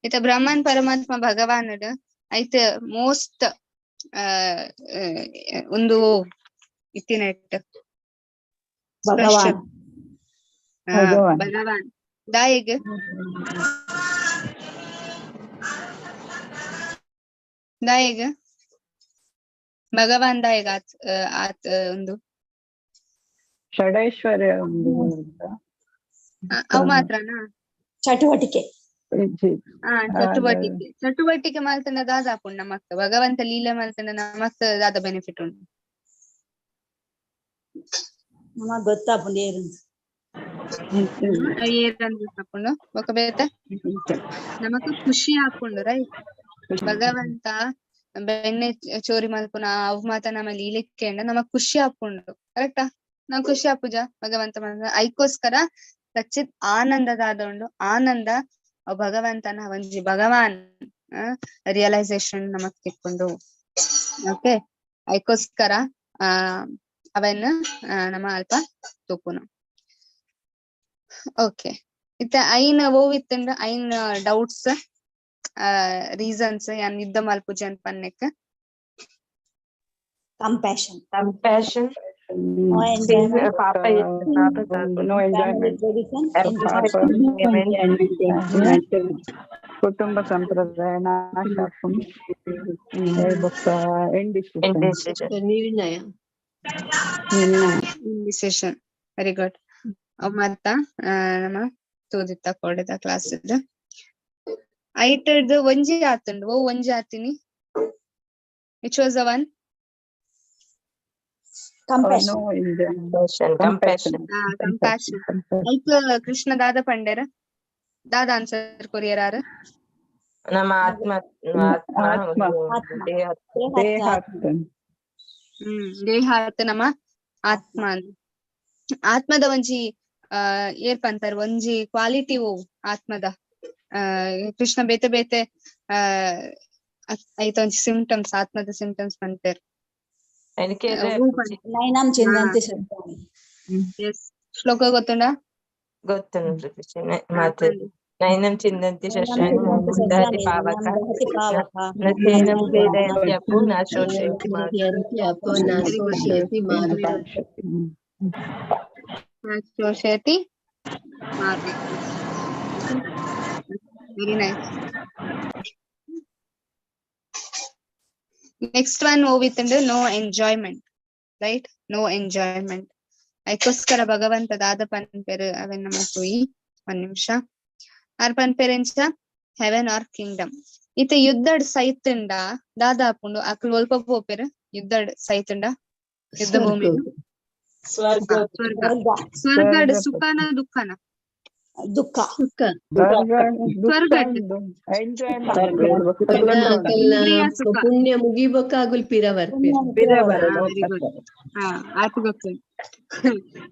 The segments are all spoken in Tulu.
ಇತ್ತೆ ಬ್ರಹ್ಮನ್ ಪರಮಾತ್ಮ ಭಗವಾನಡ್ ಐತ ಮೋಸ್ಟ್ ಉಂದು ಇತ್ತಿನೆಟ್. ಭಗವಾನ್. ಭಗವಾನ್. ಭಗವಾನ್ ದಾಯೆಗ್? ದಾಯೆಗ್ ಭಗವಾನ್ ದಾಯೆಗ್ ಆತ್ ಆತ್ ಉಂದು? ಷಡೈಶ್ವರ್ಯ ಒಂದು. ಅವು ಮಾತ್ರನಾ? ಚಟುವಟಿಕೆ. ಇಜ್ಜಿ. ಚಟುವಟಿಕೆ. ಚಟುವಟಿಕೆ ಮಲ್ತಂಡ ದಾದ ಆಪುಂಡು ನಮಕ್? ಭಗವಂತ ಲೀಲೆ ಮಲ್ತಂಡ ನಮಕ್ ದಾದ ಬೆನಿಫಿಟ್ ಉಂಡು? ನಮಗ್ ಗೊತ್ತಾಪುಂಡು ಏರುಂದು. ಏರಂದ್ ಗೊತ್ತಾಪುಂಡು. ಬೊಕ ಬೇತೆ ನಮಕ್ ಖುಷಿ ಆಪುಂಡು, ರೈಟ್? ಭಗವಂತ ಬೆಣ್ಣೆ ಚೋರಿ ಮಲ್ಪುನ ಅವು ಮಾತ ನಮ್ಮ ಲೀಲೆ ಕೇಂಡ ನಮಕ್ ಖುಷಿ ಆಪುಂಡು, ಕರೆಕ್ಟಾ? ನಾವ್ ಖುಷಿ ಆಪುಜ ಭಗವಂತ ಐಕೋಸ್ಕರ ಸಚ್ಚಿತ್ ಆನಂದ ದಾದ ಉಂಡು, ಆನಂದ ಅವ್ ಭಗವಂತನ ಒಂಜಿ ಭಗವಾನ್ ರಿಯಲೈಸೇಷನ್ ನಮಕ್ ತಿಕ್ಕುಂಡು. ಓಕೆ, ಐಕೋಸ್ಕರ ಅವನ್ ನಮ ಅಲ್ಪ ತೂಪುನು. ಓಕೆ, ಇತ್ತೆ ಐನ್ ಓವ್ ಇತ್ತಂಡ ಐನ್ ಡೌಟ್ಸ್ ರೀಸನ್ಸ್ ಯಾನ್ ಯುದ್ಧ ಮಲ್ಪುಜಿ ಅಂತ ಪನ್ನೆಕ್? Compassion. Compassion. No enjoyment. ಪಾಪ ಪಾಪ. No enjoyment. Tradition. ಪಾಪ. ಕುಟುಂಬ ಸಂಪ್ರದಾಯ ನಾಶ ಆಪುಂಡು. ಬೊಕ್ಕ ಇಂಡಿಸಿಷನ್. Indecision. ನಿರ್ಣಯ. Decision, very good. ಅವ್ ಮತ್ತ ನಮ ತೂದಿತ್ತ ಕೋಡೆದ ಕ್ಲಾಸ್ ಐಟರ್ದು ಒಂಜಿ ಆತುಂಡು. ಓ ಒಂಜಿ ಆತಿನಿ? Which was the one? Compassion. No enjoyment. Compassion. Compassion. ಐಕ್ ಕೃಷ್ಣ ದಾದ ಪಂಡೆರ್? ದಾದ ಆನ್ಸರ್ ಕೊರಿಯರ್? ನಮ್ಮ ಆತ್ಮ. ಆತ್ಮ. ಆತ್ಮ. ಆತ್ಮ. ದೇಹ. ದೇಹ. ದೇಹಾತ್ ನಮ್ಮ ಆತ್ಮ. ಆತ್ಮದ ಒಂಜಿ ಏರ್ ಪಂತರ್ ಒಂಜಿ ಕ್ವಾಲಿಟಿ ಓ ಆತ್ಮದ? ಕೃಷ್ಣ ಬೇತೆ ಬೇತೆ ಐತ ಒಂಜಿ ಸಿಂಪ್ಟಮ್ಸ್, ಆತ್ಮದ ಸಿಂಪ್ಟಮ್ಸ್ ಪನ್ಪೆರ್. ನೈನಂ ಚಿಂದಂತಿ ಶಬ್ದಾನಿ. ಎಸ್, ಶ್ಲೋಕ ಗೊತ್ತುಂಡಾ? ಗೊತ್ತುಂಟು ಮಾತು. ನೈನಂ ಚಿಂದಂತಿ ಶಸ್ತ್ರಾಣಿ ದಹತಿ ಪಾವಕ ನ ಚೇನಂ ಖೇದಯಂತಿ ಅಪೋ ನ ಶೋಷಯತಿ ಅಪೋ ನ ಶೋಷಯತಿ ಮಾರುತ. ಶೋಷಯತಿ ಮಾರುತ. Very nice. Next one ಓವಿತ್ತಂದ್ರೆ no enjoyment, right? No enjoyment. ಐಕೋಸ್ಕರ ಭಗವಂತ ದಾದ ಪನ್ಪೆರ್ ಅವೆನ್ ನಮ ತೂಯಿ. ಒಂದ್ ನಿಮಿಷ. ಆರ್ ಪನ್ಪೆರ್ ಎಂಚ? ಹೆವೆನ್ ಆರ್ ಕಿಂಗ್ಡಮ್. ಇತ್ತೆ ಯುದ್ಧಡ್ ಸೈತುಂಡ ದಾದ ಆಪುಂಡು? ಅಕ್ಲ್ ಒಲ್ಪ ಪೋಪೆರ್ ಯುದ್ಧಡ್ ಸೈತುಂಡ? ಯುದ್ಧ ಭೂಮಿ. ಸ್ವರ್ಗ. ಸ್ವರ್ಗ. ಸ್ವರ್ಗಡ್ ಸುಖನ ದುಃಖನ? ದುಃಖ. ಸುಖ. ಸ್ವರ್ಗ. ಇಂದ್ರಿಯ ಸುಖ. ಪುಣ್ಯ ಮುಗಿಬೇಕಾಗುಲ್ ಪಿರ ಬರ್ಪೆರ್. Very good. ಆತ್ ಗೊತ್ತು.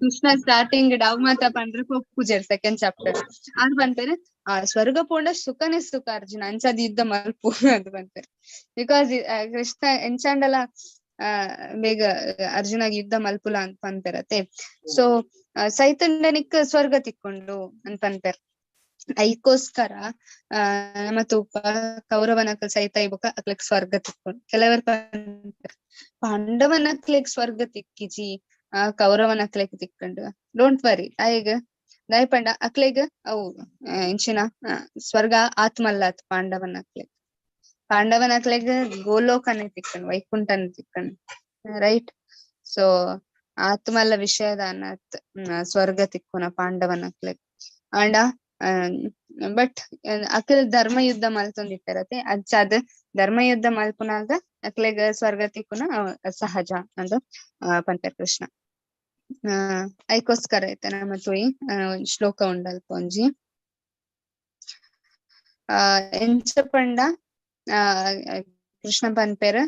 ಕೃಷ್ಣ ಸ್ಟಾರ್ಟಿಂಗ್ ಡವ್ ಮಾತ ಪಂಡ್ರೆ ಪೂಜೆರ್ ಸೆಕೆಂಡ್ ಚಾಪ್ಟರ್. ಆರ್ ಪನ್ಪೆರ್ ಆ ಸ್ವರ್ಗ ಪೋಂಡ ಸುಖನೇ ಸುಖ ಅರ್ಜುನ, ಅಂಚಾದ್ ಯುದ್ಧ ಮಲ್ಪು ಅಂತ ಪನ್ಪೆರ್. Because Krishna ಎಂಚಾಂಡಲ ಬೇಗ ಅರ್ಜುನಗ್ ಯುದ್ಧ ಮಲ್ಪುಲ ಅಂತ ಪನ್ಪೆರತೆ. ಸೊ ಸೈತಂಡನಿಕ್ ಸ್ವರ್ಗ ತಿಕ್ಕೊಂಡು ಅಂತ ಪನ್ಪೆರ್. ಐಕೋಸ್ಕರ ನಮ್ಮ ತೂಪ ಕೌರವನಕಲ್ ಸೈತ ಇಬೊಕ ಅಕ್ಲೆಗ್ ಸ್ವರ್ಗ ತಿಕ್ಕೊಂಡು. ಕೆಲವರು ಪನ್ಪೆರ್ ಪಾಂಡವನಕ್ಲೆಗ್ ಸ್ವರ್ಗ ತಿಕ್ಕಿಜಿ, ಆ ಕೌರವನಕ್ಲೆಗ್ ತಿಕ್ಕಂಡು. Don't worry. ಆಯೆಗ್ ದಾಯೆ ಪಂಡ ಅಕ್ಲೆಗ್ ಅವು ಇಂಚಿನ ಸ್ವರ್ಗ ಆತ್ಮಲ್ಲಾತ್. ಪಾಂಡವನಕ್ಲೆಗ್ ಪಾಂಡವನಕ್ಲೆಗ್ ಗೋಲೋಕನೆ ತಿಕ್ಕಂಡು, ವೈಕುಂಠನೆ ತಿಕ್ಕಂಡು, ರೈಟ್? ಸೊ ಆತ್ಮಲ್ಲ ವಿಷಯದ ಅನಾತ್ ಸ್ವರ್ಗ ತಿಕ್ಕುನ ಪಾಂಡವನಕ್ಲೆಗ್. ಆಂಡ ಬಟ್ ಅಕ್ಲ್ ಧರ್ಮ ಯುದ್ಧ ಮಲ್ತೊಂದಿಪ್ಪೆರತೆ, ಅಂಚಾದ್ ಧರ್ಮ ಯುದ್ಧ ಮಲ್ಪುನಾಗ ಅಕ್ಲೆಗ್ ಸ್ವರ್ಗ ತಿಕ್ಕುನ ಸಹಜ ಅಂದ್ ಪನ್ಪೆರ್ ಕೃಷ್ಣ. ಐಕೋಸ್ಕರ ಐತೆ ನಮ್ಮ ತೂಯಿ ಶ್ಲೋಕ ಉಂಡಲ್ಪ ಒಂಜಿ. ಎಂಚ ಪಂಡ ಕೃಷ್ಣ ಪನ್ಪೆರ್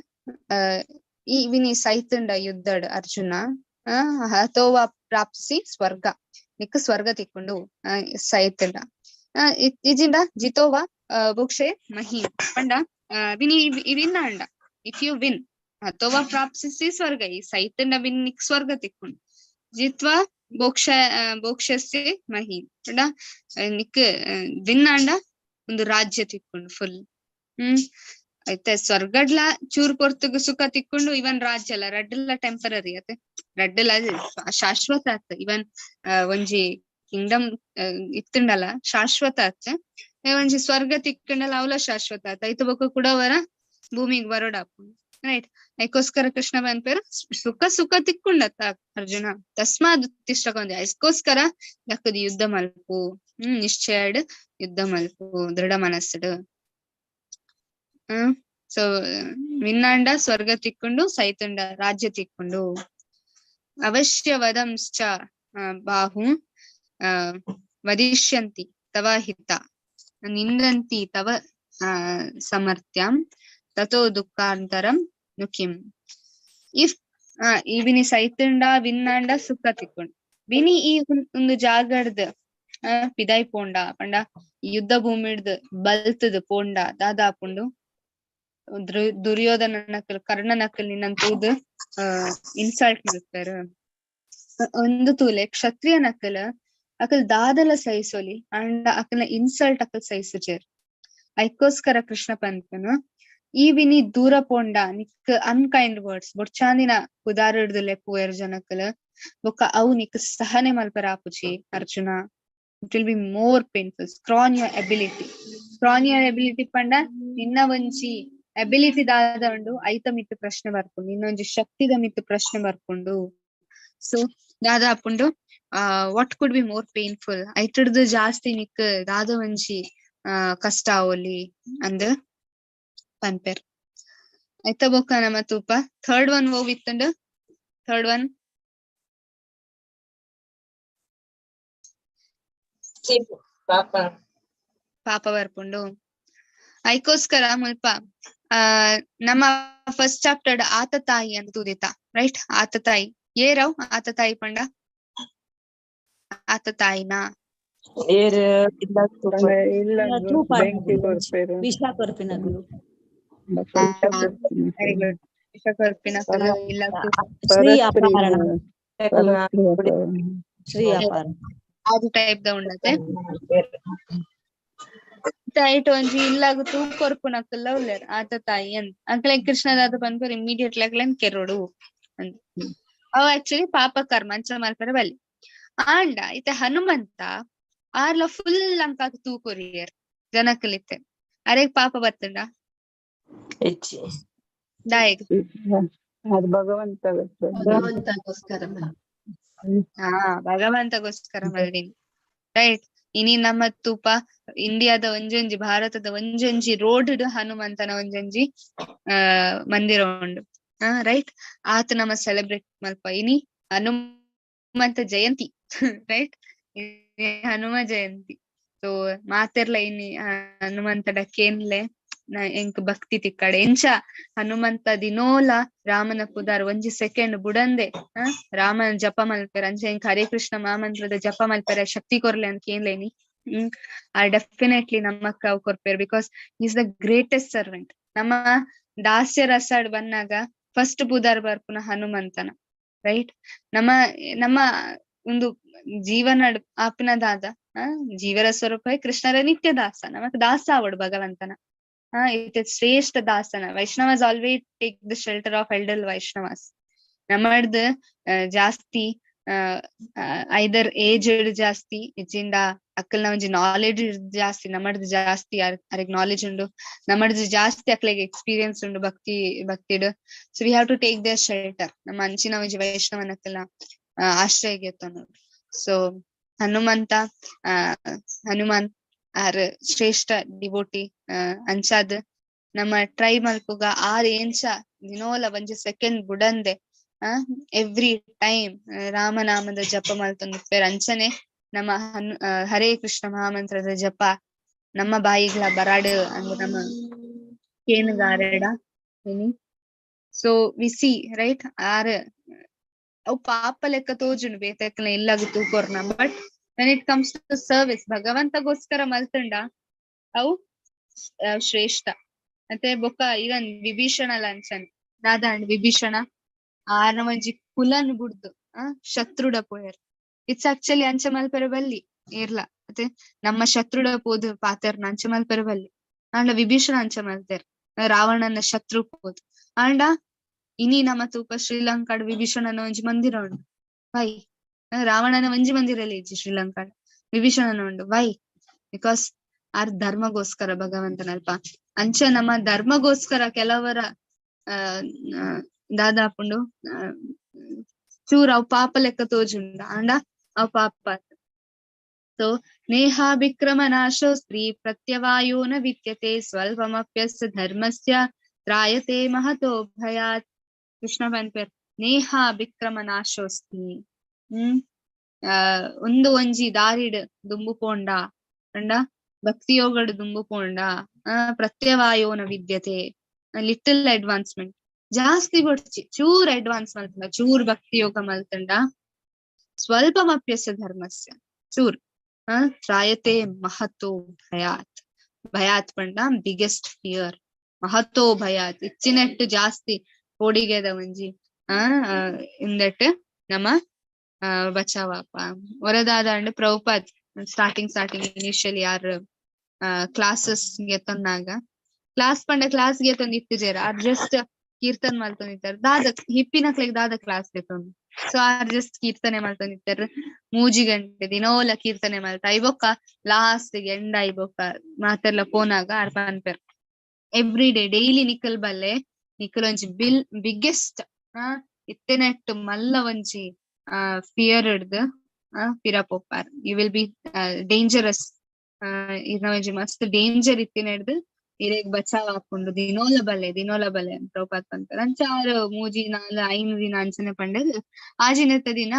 ಈ ವಿನಿ ಸೈತುಂಡ ಯುದ್ಧಡ್ ಅರ್ಜುನ ಹತೋವಾ ಪ್ರಾಪ್ಸಿ ಸ್ವರ್ಗ, ನಿಕ್ ಸ್ವರ್ಗ ತಿಕ್ಕೊಂಡು ಸೈತುಂಡ. ಇಜಿಂಡ ಜಿತೋವಾ ಭೋಕ್ಷೆ ಮಹಿ ಪಂಡ ವಿನಿ ವಿನ್ ಅಂಡ if you win ಹತೋವಾ ಪ್ರಾಪ್ಸಿಸಿ ಸ್ವರ್ಗ, ಈ ಸೈತುಂಡ ವಿನ್ ನಿಕ್ ಸ್ವರ್ಗ ತಿಕ್ಕೊಂಡು, ಜಿತ್ವಾ ಭೋಕ್ಷ ಭೋಕ್ಷಸ್ಯ ಮಹಿ ಪಂಡ ನಿಕ್ ವಿನ್ ಅಂಡ ಒಂದು ರಾಜ್ಯ ತಿಕ್ಕೊಂಡು ಫುಲ್. ಐತೆ ಸ್ವರ್ಗಡ್ಲ ಚೂರ್ ಪೊರ್ತುಗು ಸುಖ ತಿಕ್ಕೊಂಡು, ಇವನ್ ರಾಜ್ಯ ಅಲ್ಲ, ರಡ್ಡಲ ಟೆಂಪರರಿ ಅತ್ತೆ, ರಡ್ಡಲ ಶಾಶ್ವತ ಆತ್. ಇವನ್ ಒಂಜಿ ಕಿಂಗ್ಡಮ್ ಇತ್ತುಂಡಲ ಶಾಶ್ವತ ಆತ್, ಒಂಜಿ ಸ್ವರ್ಗ ತಿಕ್ಕಂಡಲ ಅವಲ ಶಾಶ್ವತ ಆತ್. ಐತ ಬೊಕ್ಕ ಕೂಡ ವರ ಭೂಮಿಗ್ ಬರೋಡಾಪುಂಡು, ರೈಟ್? ಐಕೋಸ್ಕರ ಕೃಷ್ಣ ಪನ್ಪೇರ್ ಸುಖ ಸುಖ ತಿಕ್ಕೊಂಡತ್ತ ಅರ್ಜುನ, ತಸ್ಮಾದ್ ಉತ್ತಿಷ್ಠ, ಐಸ್ಕೋಸ್ಕರ ಲಕ್ಕದ ಯುದ್ಧ ಮಲ್ಪು, ನಿಶ್ಚಯಡ್ ಯುದ್ಧ ಮಲ್ಪು, ದೃಢ ಮನಸ್ಸುಡು. ಸೊ ವಿನ್ನಾಂಡ ಸ್ವರ್ಗ ತಿಕ್ಕೊಂಡು, ಸೈತುಂಡ ರಾಜ್ಯ ತಿಕ್ಕೊಂಡು. ಅವಶ್ಯ ವದಂಶ್ಚ ಬಾಹು ವದಿಷ್ಯಂತಿ ತವ ಹಿತ ನಿಂದಂತಿ ತವ ಸಮರ್ಥ್ಯಂ ತಥೋ ದುಃಖಾಂತರಂ ನುಕಿಂ. If ಈ ವಿನಿ ಸೈತುಂಡ ವಿನ್ನಾಂಡ ಸುಖ ತಿಕ್ಕೊಂಡು, ವಿನಿ ಈ ಒಂದು ಜಾಗಡ್ದ್ ಪಿದಾಯ್ ಪೋಂಡ ಪಂಡ ಯುದ್ಧ ಭೂಮಿಡ್ದ್ ಬಲ್ತದ್ ಪೋಂಡ ದಾದಾ ಪುಂಡು ದುರ್ಯೋಧನ ನಕಲ್ ಕರ್ಣ ನಕಲ್ ನಿನ್ನನ್ ತೂದ್ ಇನ್ಸಲ್ಟ್ ಮಲ್ಪೆರ್. ಒಂದು ತೂಲೆ ಕ್ಷತ್ರಿಯ ನಕಲ್ ಅಕಲ್ ದಾದಲ ಸಹಿಸೋಲಿ ಅಂಡ ಅಕಲ್ನ ಇನ್ಸಲ್ಟ್ ಅಕಲ್ ಸಹಿಸುಜೆರ್. ಐಕೋಸ್ಕರ ಕೃಷ್ಣ ಪನ್ಪುನು ಈ ವಿನಿ ದೂರ ಪೋಂಡ ನಿಕ್ ಅನ್ಕೈಂಡ್ ವರ್ಡ್ಸ್ ಬೊಡ್ಚಾಂದಿನ ಪುದಾರಿಡ್ದು ಲೆಪ್ಪುವೆರ್ ಜನಕಲ್, ಬೊಕ್ಕ ಅವು ನಿಕ್ ಸಹನೆ ಮಲ್ಪೆರ ಆಪುಜಿ Arjuna. It will be more painful. Scrawn your ability, scrawn your ability ಪಂಡ ನಿನ್ನ ಒಂಜಿ ಎಬಿಲಿಟಿ ದಾದ ಉಂಡು ಐತ ಮಿತ್ತ್ ಪ್ರಶ್ನೆ ಬರ್ಪುಂಡು, ನಿನ್ನೊಂಜಿ ಶಕ್ತಿದ ಮಿತ್ತ್ ಪ್ರಶ್ನೆ ಬರ್ಪುಂಡು. ಸೊ ದಾದ ಆಪುಂಡು, what could be more painful? ಐತಡ್ದು ಜಾಸ್ತಿ ನಿಕ್ ದಾದ ಒಂಜಿ ಕಷ್ಟ ಆವೊಲಿ ಅಂದ್ ಪನ್ಪೆರ್. ಐತ ಬೊಕ್ಕ ನಮ ತೂಪ ಥರ್ಡ್ ಒನ್ ಓವ್ ಇತ್ತುಂಡು. Third one? ಪಾಪ. ಪಾಪ ಬರ್ಪುಂಡು. ಐಕೋಸ್ಕರ ಮುಲ್ಪ ನಮ್ಮ ಫಸ್ಟ್ ಚಾಪ್ಟರ್ ಆತ ತಾಯಿ ಅಂತ ತೂದಿತ್ತ, ರೈಟ್? ಆತ ತಾಯಿ ಏರವ್? ಆತ ತಾಯಿ ಪಂಡ ಆತ ತಾಯಿನ ಏರ್ ಇಲ್ಲ. ಪಂಡ ಇಲ್ಲ. ತೂಪ. ಬೆಂಕಿ ಕೊರ್ಪೆರ್. ವಿಷ ಕೊರ್ಪಿನಕುಲು. ಬೊಕ್ಕ ವಿಷ ಕೊರ್ಪಿನ. Very good. ವಿಷ ಕೊರ್ಪಿನಕುಲು ಇಲ್ಲ. ಶ್ರೀ ಪರಸ್ತ್ರೀ ಅಪಹರಣ. ಪರಸ್ತ್ರೀ ಅಪಹರಣ. ಶ್ರೀ ಅಪಹರಣ. ಆದಿ ಟೈಪ್ ದ ಉಂಡತೆ. ಐಟ್ ಒಂಜಿ ಇಲ್ಲಾಗ ತೂ ಕೊರ್ಪುನಕುಲ್ಲ ಉಲ್ಲೆರ್ ಆತ ತಾಯಿ ಅಂತ. ಅಕ್ಲೆ ಕೃಷ್ಣದಾದ ಪನ್ಪೆರ್ ಇಮಿಡಿಯೇಟ್ಲಿ ಅಕ್ಲೆನ್ ಕೆರೊಡು ಅಂದ್. ಅವು ಆಕ್ಚುಲಿ ಪಾಪ ಕರ್ಮ, ಅಂಚ ಮಲ್ಪೆರೆ ಬಲ್ಲಿ. ಆಂಡ ಇತ್ತೆ ಹನುಮಂತ ಆರ್ಲ ಫುಲ್ ಲಂಕಾಗ್ ತೂ ಕೊರಿಯೆರ್ ಜನಕುಲಿತ್ತೆ, ಅರೆಗ್ ಪಾಪ ಬತ್ತುಂಡ? ಇಜ್ಜಿ. ದಾಯೆಗ್? ಅದು ಭಗವಂತ. ಭಗವಂತಗೋಸ್ಕರ. ಹಾ, ಭಗವಂತಗೋಸ್ಕರ ಮಲ್ದಿನಿ, ರೈಟ್? ಇನಿ ನಮ್ಮ ತೂಪ ಇಂಡಿಯಾದ ಒಂಜೊಂಜಿ, ಭಾರತದ ಒಂಜೊಂಜಿ ರೋಡ್ ಹನುಮಂತನ ಒಂಜೊಂಜಿ ಮಂದಿರ ಉಂಡು, ರೈಟ್? ಆತ ನಮ್ಮ ಸೆಲೆಬ್ರೇಟ್ ಮಲ್ಪ. ಇನಿ ಹನುಮಂತ ಜಯಂತಿ, ರೈಟ್? ಹನುಮ ಜಯಂತಿ. ಸೊ ಮಾತೆರ್ಲ ಇನಿ ಹನುಮಂತಡ ಕೇನ್ಲೆ, ಎಂಕ್ ಭಕ್ತಿ ತಿಕ್ಕಡೆ. ಎಂಚ ಹನುಮಂತ ದಿನೋಲ ರಾಮನ ಪುದಾರ್ ಒಂಜಿ ಸೆಕೆಂಡ್ ಬುಡಂದೆ ರಾಮನ ಜಪ ಮಲ್ಪೆರ್, ಅಂಚ ಎಂಕ್ ಹರೇ ಕೃಷ್ಣ ಮಹಾಮಂತ್ರದ ಜಪ ಮಲ್ಪೆರೆ ಶಕ್ತಿ ಕೊರ್ಲೆ ಅಂತ ಕೇನ್ಲೇನಿ. ಆ ಡೆಫಿನೆಟ್ಲಿ ನಮ್ಮಕ್ಕ ಅವ್ ಕೊರ್ಪೆರ್, because is the greatest servant. ನಮ್ಮ ದಾಸ್ಯ ರಸಾಡ್ ಬನ್ನಾಗ ಫಸ್ಟ್ ಪುದಾರ್ ಬರ್ಪುನ ಹನುಮಂತನ, ರೈಟ್? ನಮ್ಮ ನಮ್ಮ ಒಂದು ಜೀವನ ಆಪಿನ ದಾದ ಜೀವರ ಸ್ವರೂಪ ಕೃಷ್ಣರ ನಿತ್ಯ ದಾಸ. ನಮಕ್ ದಾಸ ಆವಡ್ ಭಗವಂತನ. ಇತ್ತೆ ಶ್ರೇಷ್ಠ ದಾಸನ. Vaishnavas always take the shelter of elder Vaishnavas. ನಮ್ಮಡ್ದು ಜಾಸ್ತಿ ಐದರ್ ಏಜ್ ಜಾಸ್ತಿ ಇಜ್ಜಿಂದ ಅಕ್ಕಲ್ನ ಒಂಜಿ ನಾಲೆಡ್ಜ್ ಜಾಸ್ತಿ, ನಮ್ಮಡ್ದು ಜಾಸ್ತಿ ಅರೆಗ್ ನಾಲೆಡ್ಜ್ ಉಂಡು, ನಮ್ಮಡ್ದು ಜಾಸ್ತಿ ಅಕ್ಲೆಗ್ ಎಕ್ಸ್ಪೀರಿಯನ್ಸ್ ಉಂಡು ಭಕ್ತಿ ಭಕ್ತಿಡ್. So we have to take their shelter. ನಮ್ಮ ಅಂಚಿನ ಒಂಜಿ ವೈಷ್ಣವನ ಅಕ್ಕಲ್ನ ಆಶ್ರಯ ಗೆತ್ತೊನೊಡು. ಸೊ ಹನುಮಂತ ಹನುಮಾನ್ ಆರ್ ಶ್ರೇಷ್ಠ ಡಿವೋಟಿ. ಅಂಚಾದ್ ನಮ್ಮ ಟ್ರೈ ಮಲ್ಪುಗ ಆರ್ ಏಂಚ ದಿನೋಲ ಒಂಜಿ ಸೆಕೆಂಡ್ ಬುಡಂದೆ ಎವ್ರಿ ಟೈಮ್ ರಾಮನಾಮದ ಜಪ ಮಲ್ತೊಂದಿಪ್ಪೆರ್, ಅಂಚನೆ ನಮ್ಮ ಹರೇ ಕೃಷ್ಣ ಮಹಾಮಂತ್ರದ ಜಪ ನಮ್ಮ ಬಾಯಿಗ್ಲ ಬರಾಡ್ ಅಂದ್ ನಮ್ಮ ಕೇನುಗಾರೆಡ. ಸೊ we C, right? R ಅವು ಪಾಪ ಲೆಕ್ಕ ತೋಜುಂಡು ಬೇತೆಕ್ಲ ಇಲ್ಲಗ್ ತೂಕೊರ್ನ, but when it comes to service ಭಗವಂತಗೋಸ್ಕರ ಮಲ್ತುಂಡ ಅವು ಶ್ರೇಷ್ಠ. ಮತ್ತೆ ಬೊಕ್ಕ ಈವನ್ ವಿಭೀಷಣ ಲಂಚನ್ ದಾದ ಅಂಡ್ ವಿಭೀಷಣ ಆರ್ನ ಒಂಜಿ ಕುಲನ್ ಬುಡ್ದು ಶತ್ರುಡ ಪೋಯೆರ್. It's actually ಅಂಚ ಮಲ್ಪೆರೆ ಬಲ್ಲಿ. ಏರ್ಲ ಅತೆ ನಮ್ಮ ಶತ್ರುಡ ಪೋದು ಪಾತೆರ್ನ ಅಂಚ ಮಲ್ಪೆರೆ ಬಲ್ಲಿ. ಆಂಡ ವಿಭೀಷಣ ಅಂಚ ಮಲ್ತೆರ್, ರಾವಣನ ಶತ್ರು ಪೋದು. ಆಂಡ ಇನಿ ನಮ ತೂಪ ಶ್ರೀಲಂಕಾಡ್ ವಿಭೀಷಣನ ಒಂಜಿ ಮಂದಿರ ಉಂಡು. ವೈ? ರಾವಣನ ಒಂಜಿ ಮಂದಿರ ಇಜ್ಜಿ ಶ್ರೀಲಂಕಾಡ್, ವಿಭೀಷಣನ ಉಂಡು. ವೈ? Because are ಧರ್ಮಗೋಸ್ಕರ ಭಗವಂತನಲ್ಪ. ಅಂಚ ನಮ್ಮ ಧರ್ಮಗೋಸ್ಕರ ಕೆಲವರ ಆ ದಾದಾಪುಂಡು ಚೂರ್ ಅವ್ ಪಾಪ ಲೆಕ್ಕ ತೋಜುಂಡು, ಆಂಡ ಅವ್ ಪಾಪ. ಸೊ ನೇಹಾಭಿಕ್ರಮನಾಶೋ ಸ್ತ್ರೀ ಪ್ರತ್ಯವಾಯೋ ನ ವಿದ್ಯತೆ ಸ್ವಲ್ಪಮಪ್ಯಸ್ಯ ಧರ್ಮಸ್ಯ ತ್ರಾಯತೆ ಮಹತೋ ಭಯಾತ್. ಕೃಷ್ಣ ಪನ್ಪೆರ್ ನೇಹಾಭಿಕ್ರಮನಾಶೋಸ್ತಿ. ಒಂದು ಒಂಜಿ ದಾರಿಡ್ ದುಂಬು ಪೋಂಡ ಪಂಡ ಭಕ್ತಿ ಯೋಗಡ್ ದುಂಬು ಪೋಂಡ ಪ್ರತ್ಯವಾಯೋನ ವಿದ್ಯತೆ, ಲಿಟಲ್ ಅಡ್ವಾನ್ಸ್ಮೆಂಟ್ ಜಾಸ್ತಿ ಬೊಡ್ಚಿ, ಚೂರ್ ಅಡ್ವಾನ್ಸ್ ಮಲ್ತಂಡ, ಚೂರ್ ಭಕ್ತಿ ಯೋಗ ಮಲ್ತಂಡ ಸ್ವಲ್ಪಮಪ್ಯಸ್ಯ ಧರ್ಮಸ್ಯ ಚೂರ್ ತ್ರಾಯತೆ ಮಹತೋ ಭಯಾತ್. ಭಯಾತ್ ಪಂಡ ಬಿಗ್ಗೆಸ್ಟ್ ಫಿಯರ್, ಮಹತೋ ಭಯಾತ್ ಇಚ್ಚಿನೆಟ್ಟು ಜಾಸ್ತಿ ಪೋಡಿಗೆದ ಒಂಜಿ ಇಂದೆಟ್ ನಮ ಬಚಾವಪ್ಪ. ವರದಾದ ಪ್ರಭುಪಾದ್ ಸ್ಟಾರ್ಟಿಂಗ್ ಸ್ಟಾರ್ಟಿಂಗ್ ಇನಿಷಿಯಲಿ ಯಾರ್ ಕ್ಲಾಸಸ್ ಗೆತ್ತೊಂದಾಗ, ಕ್ಲಾಸ್ ಪಂಡ ಕ್ಲಾಸ್ ಗೆತ್ತೊಂದು ಇತ್ತಿಜೆರ್, ಆರ್ ಜಸ್ಟ್ ಕೀರ್ತನ್ ಮಲ್ತೊಂದಿತ್ತೆರ್. ದಾದ ಹಿಪ್ಪಿನಕ್ಲೆಗ್ ದಾದ ಕ್ಲಾಸ್ ಗೆತ್ತೊಂದು, ಸೊ ಆರ್ ಜಸ್ಟ್ ಕೀರ್ತನೆ ಮಲ್ತೊಂದಿತ್ತೆರ್ 3 ಗಂಟೆ ದಿನೋಲ ಕೀರ್ತನೆ ಮಲ್ತ. ಐಬೊಕ್ಕ ಲಾಸ್ಟ್ ಎಂಡ್ ಐಬೊಕ್ಕ ಮಾತೆರ್ಲ ಪೋನಾಗ ಆರ್ ಪನ್ಪೆರ್, ಎವ್ರಿ ಡೇ ಡೈಲಿ ನಿಕಲ್ ಬಲ್ಲೆ, ನಿಕಲ್ ಒಂಜಿ ಬಿಗ್ಗೆಸ್ಟ್ ಇತ್ತೆನೆಟ್ ಮಲ್ಲ ಒಂಜಿ ಫಿಯರ್ ಹಿಡ್ದು ಪಿರ ಪೋಪಾರ್, you will be dangerous. ಇರ್ನ ಒಂಜಿ ಮಸ್ತ್ ಡೇಂಜರ್ ಇತ್ತಿನೆಡ್ದು ಇರೆಗ್ ಬಚಾವ್ ಆಪುಂಡು, ದಿನೋಲ ಬಲ್ಲೆ ದಿನೋಲ ಬಲ್ಲೆ ಅಂತ ಪ್ರಭುಪಾದ್ ಪನ್ಪೆರ್. ಅಂಚ ಆರ್ 3 4 5 ದಿನ ಅಂಚನೆ ಪಂಡೆದ್ ಆಜಿನೆತ್ತ ದಿನ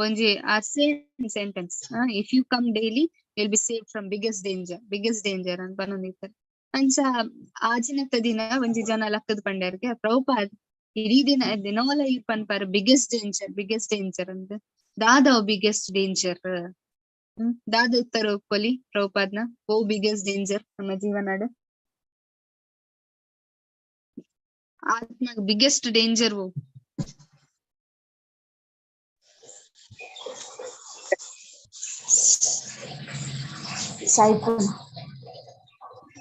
ಒಂಜಿ ಆ same sentence, "If you come daily, will be safe from biggest danger, biggest danger" ಅಂತ ಪನೊಂದಿತ್ತೆರ್. ಅಂಚ ಆಜಿನತ್ತ ದಿನ ಒಂಜಿ ಜನ ಲಕ್ಕದ್ ಪಂಡೆರ್ಗೆ, ಪ್ರಭುಪಾದ್, ಇಡೀ ದಿನ ದಿನೋಲ ಈರ್ ಪನ್ಪರ್ ಬಿಗ್ಗೆಸ್ಟ್ ಡೇಂಜರ್ ಬಿಗ್ಗೆಸ್ಟ್ ಡೇಂಜರ್ ಅಂತ, ದಾದ ಬಿಗ್ಗೆಸ್ಟ್ ಡೇಂಜರ್? ದಾದ ಉತ್ತರ ಒಪ್ಪೊಲಿ ಪ್ರಭುಪಾದ್ನ? ಓ ಬಿಗ್ಗೆಸ್ಟ್ ಡೇಂಜರ್ ನಮ್ಮ ಜೀವನಡ್ ಆತ್ಮ ಬಿಗ್ಗೆಸ್ಟ್ ಡೇಂಜರ್ ಓ? ಸಾಯ್ಪುನ.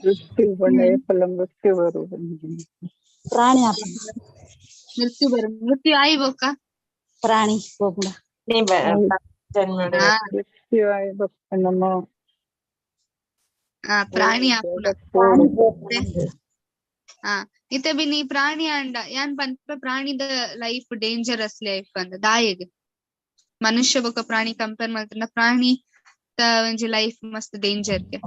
ಮೃತ್ಯು ಪಂಡ ಏಪಲ ಮೃತ್ಯು ಬರುವುದು. ಪ್ರಾಣಿ ಆಪುಂಡು. ಮೃತ್ಯು ಬರು, ಮೃತ್ಯು ಆಯಿ ಬೊಕ್ಕ? ಪ್ರಾಣಿ ಪೋಪುಂಡ. ಜನ್ಮಡ್. ಮೃತ್ಯು ಆಯಿ ಬೊಕ್ಕ ನಮ್ಮ ಪ್ರಾಣಿ ಆಪುನ. ಪ್ರಾಣಿ ಪೋಪುಂಡು. ಇತ್ತೆ ಬಿನ್ನಿ ಪ್ರಾಣಿ ಅಂಡ ಯಾನ್ ಪನ್ಪ ಪ್ರಾಣಿದ ಲೈಫ್ ಡೇಂಜರಸ್ ಲೈಫ್ ಅಂದ್. ದಾಯೆಗ್? ಮನುಷ್ಯ ಬೊಕ್ಕ ಪ್ರಾಣಿ ಕಂಪೇರ್ ಮಲ್ತುಂಡ ಪ್ರಾಣಿ ಒಂಜಿ ಲೈಫ್ ಮಸ್ತ್ ಡೇಂಜರ್ ಗೆ,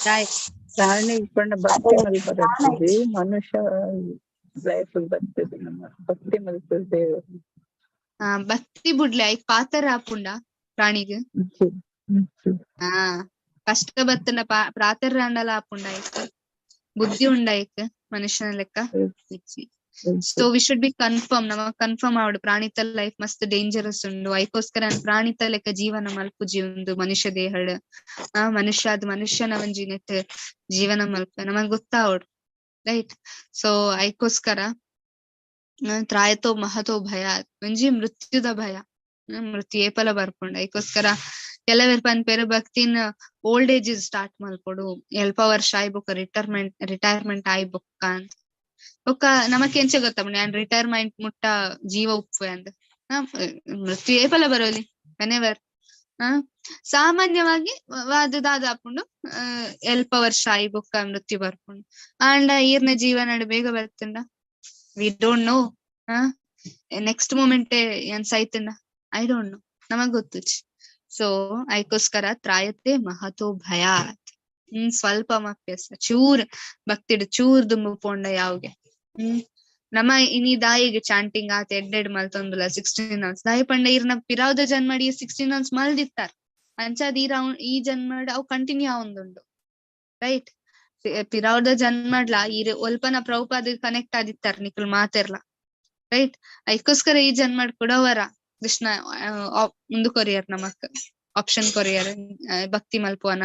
ದಾಯೆಗ್? ಪ್ರಾಣಿ ಪಂಡ ಭಕ್ತಿ ಮಲ್ಪರತ್ತಿಜಿ, ಮನುಷ್ಯ ಲೈಫ್ ಬರ್ತದೆ ನಮ್ಮ ಭಕ್ತಿ ಮಲ್ಪುದು ದೇವರು. ಭಕ್ತಿ ಬುಡ್ಲೆ, ಐಕ್ ಪಾತರ ಆಪುಂಡ ಪ್ರಾಣಿಗ್? ಕಷ್ಟ ಬತ್ತುಂಡ ಪ್ರಾತರ ಅಂಡಲ ಆಪುಂಡ? ಐಕ್ ಬುದ್ಧಿ ಉಂಡ? ಐಕ್ ಮನುಷ್ಯನ ಲೆಕ್ಕ ಇಜ್ಜಿ. So we should be confirm, ನಮ ಕನ್ಫರ್ಮ್ ಆವಡು ಪ್ರಾಣಿತ ಲೈಫ್ ಮಸ್ತ್ ಡೇಂಜರಸ್ ಉಂಡು, ಐಕೋಸ್ಕರ ಪ್ರಾಣಿತ ಲೆಕ್ಕ ಜೀವನ ಮಲ್ಪುಜಿ ಉಂದು ಮನುಷ್ಯ ದೇಹಡ್. ಮನುಷ್ಯ ಅದ್ ಮನುಷ್ಯನ ಒಂಜಿ ನೆಟ್ ಜೀವನ ಮಲ್ಪ ನಮಗ್ ಗೊತ್ತಾವಡು, ರೈಟ್? ಸೊ ಐಕೋಸ್ಕರ ತ್ರಾಯತೋ ಮಹತೋ ಭಯ, ಒಂಜಿ ಮೃತ್ಯುದ ಭಯ, ಮೃತ್ಯು ಏಪಲ ಬರ್ಪುಂಡು. ಐಕೋಸ್ಕರ ಕೆಲವೆರ್ ಪನ್ಪೆರ್ ಭಕ್ತಿನ ಓಲ್ಡ್ ಏಜ್ ಸ್ಟಾರ್ಟ್ ಮಲ್ಪೊಡು, ಎಲ್ಪ ವರ್ಷ ಆಯ್ ಬೊಕ್ಕ ರಿಟೈರ್ಮೆಂಟ್ ರಿಟೈರ್ಮೆಂಟ್ ಆಯ್ ಬೊಕ್ಕ ಅಂತ. ಬೊಕ್ಕ ನಮಕ್ ಎಂಚ ಗೊತ್ತಮ್ಮ ಯಾನ್ ರಿಟೈರ್ಮೆಂಟ್ ಮುಟ್ಟ ಜೀವ ಉಪ್ಪುವೆ ಅಂದ್? ಮೃತ್ಯು ಏಪಲ ಬರೋಲಿ, ವೆನೆವರ್. ಸಾಮಾನ್ಯವಾಗಿ ಅದು ದಾದ ಆಪುಂಡು, ಎಲ್ಪ ವರ್ಷ ಆಯ್ ಬೊಕ್ಕ ಮೃತ್ಯು ಬರ್ಪುಂಡು. ಆಂಡ ಈರ್ನ ಜೀವನಡ್ ಬೇಗ ಬರ್ತುಂಡ we don't know. Next moment ಏನ್ ಸೈತುಂಡ I don't know, ನಮಗ್ ಗೊತ್ತುಜಿ. ಸೊ ಐಕೋಸ್ಕರ ತ್ರಾಯತೆ ಮಹತೋ ಭಯಾತ್. ಸ್ವಲ್ಪ ಮಪ್ಯಸ ಚೂರ್ ಭಕ್ತಿಡ್ ಚೂರ್ ದುಂಬು ಪೋಂಡ ಯಾವ್ಗೆ. ನಮ ಇನಿ ದಾಯಿಗ್ ಚಾಂಟಿಂಗ್ ಆತ ಎಡ್ಡೆಡ್ ಮಲ್ತೊಂದುಲ್ಲ 16 ರೌಂಡ್ಸ್? ದಾಯಿ ಪಂಡ ಇರ್ನ ಪಿರಾವ್ದ ಜನ್ಮಡ್ ಈ 16 ರೌಂಡ್ಸ್ ಮಲ್ದಿತ್ತಾರ್, ಅಂಚಾದ್ ಈ ರೌಂಡ್ ಈ ಜನ್ಮಡ್ ಅವು ಕಂಟಿನ್ಯೂ ಆವೊಂದುಂಡು, ರೈಟ್? ಪಿರಾವ್ದ ಜನ್ಮಡ್ಲಾ ಈರ್ ಒಲ್ಪನ ಪ್ರಭುಪಾದ ಕನೆಕ್ಟ್ ಆದಿತ್ತಾರ್ ನಿಕುಲ್ ಮಾತೆರ್ಲ, ರೈಟ್? ಐಕೋಸ್ಕರ ಈ ಜನ್ಮಡ್ ಕುಡವರ ಕೃಷ್ಣ ಮುಂದು ಕೊರಿಯರ್, ನಮಕ್ ಆಪ್ಷನ್ ಕೊರಿಯರ್ ಭಕ್ತಿ ಮಲ್ಪುವನ,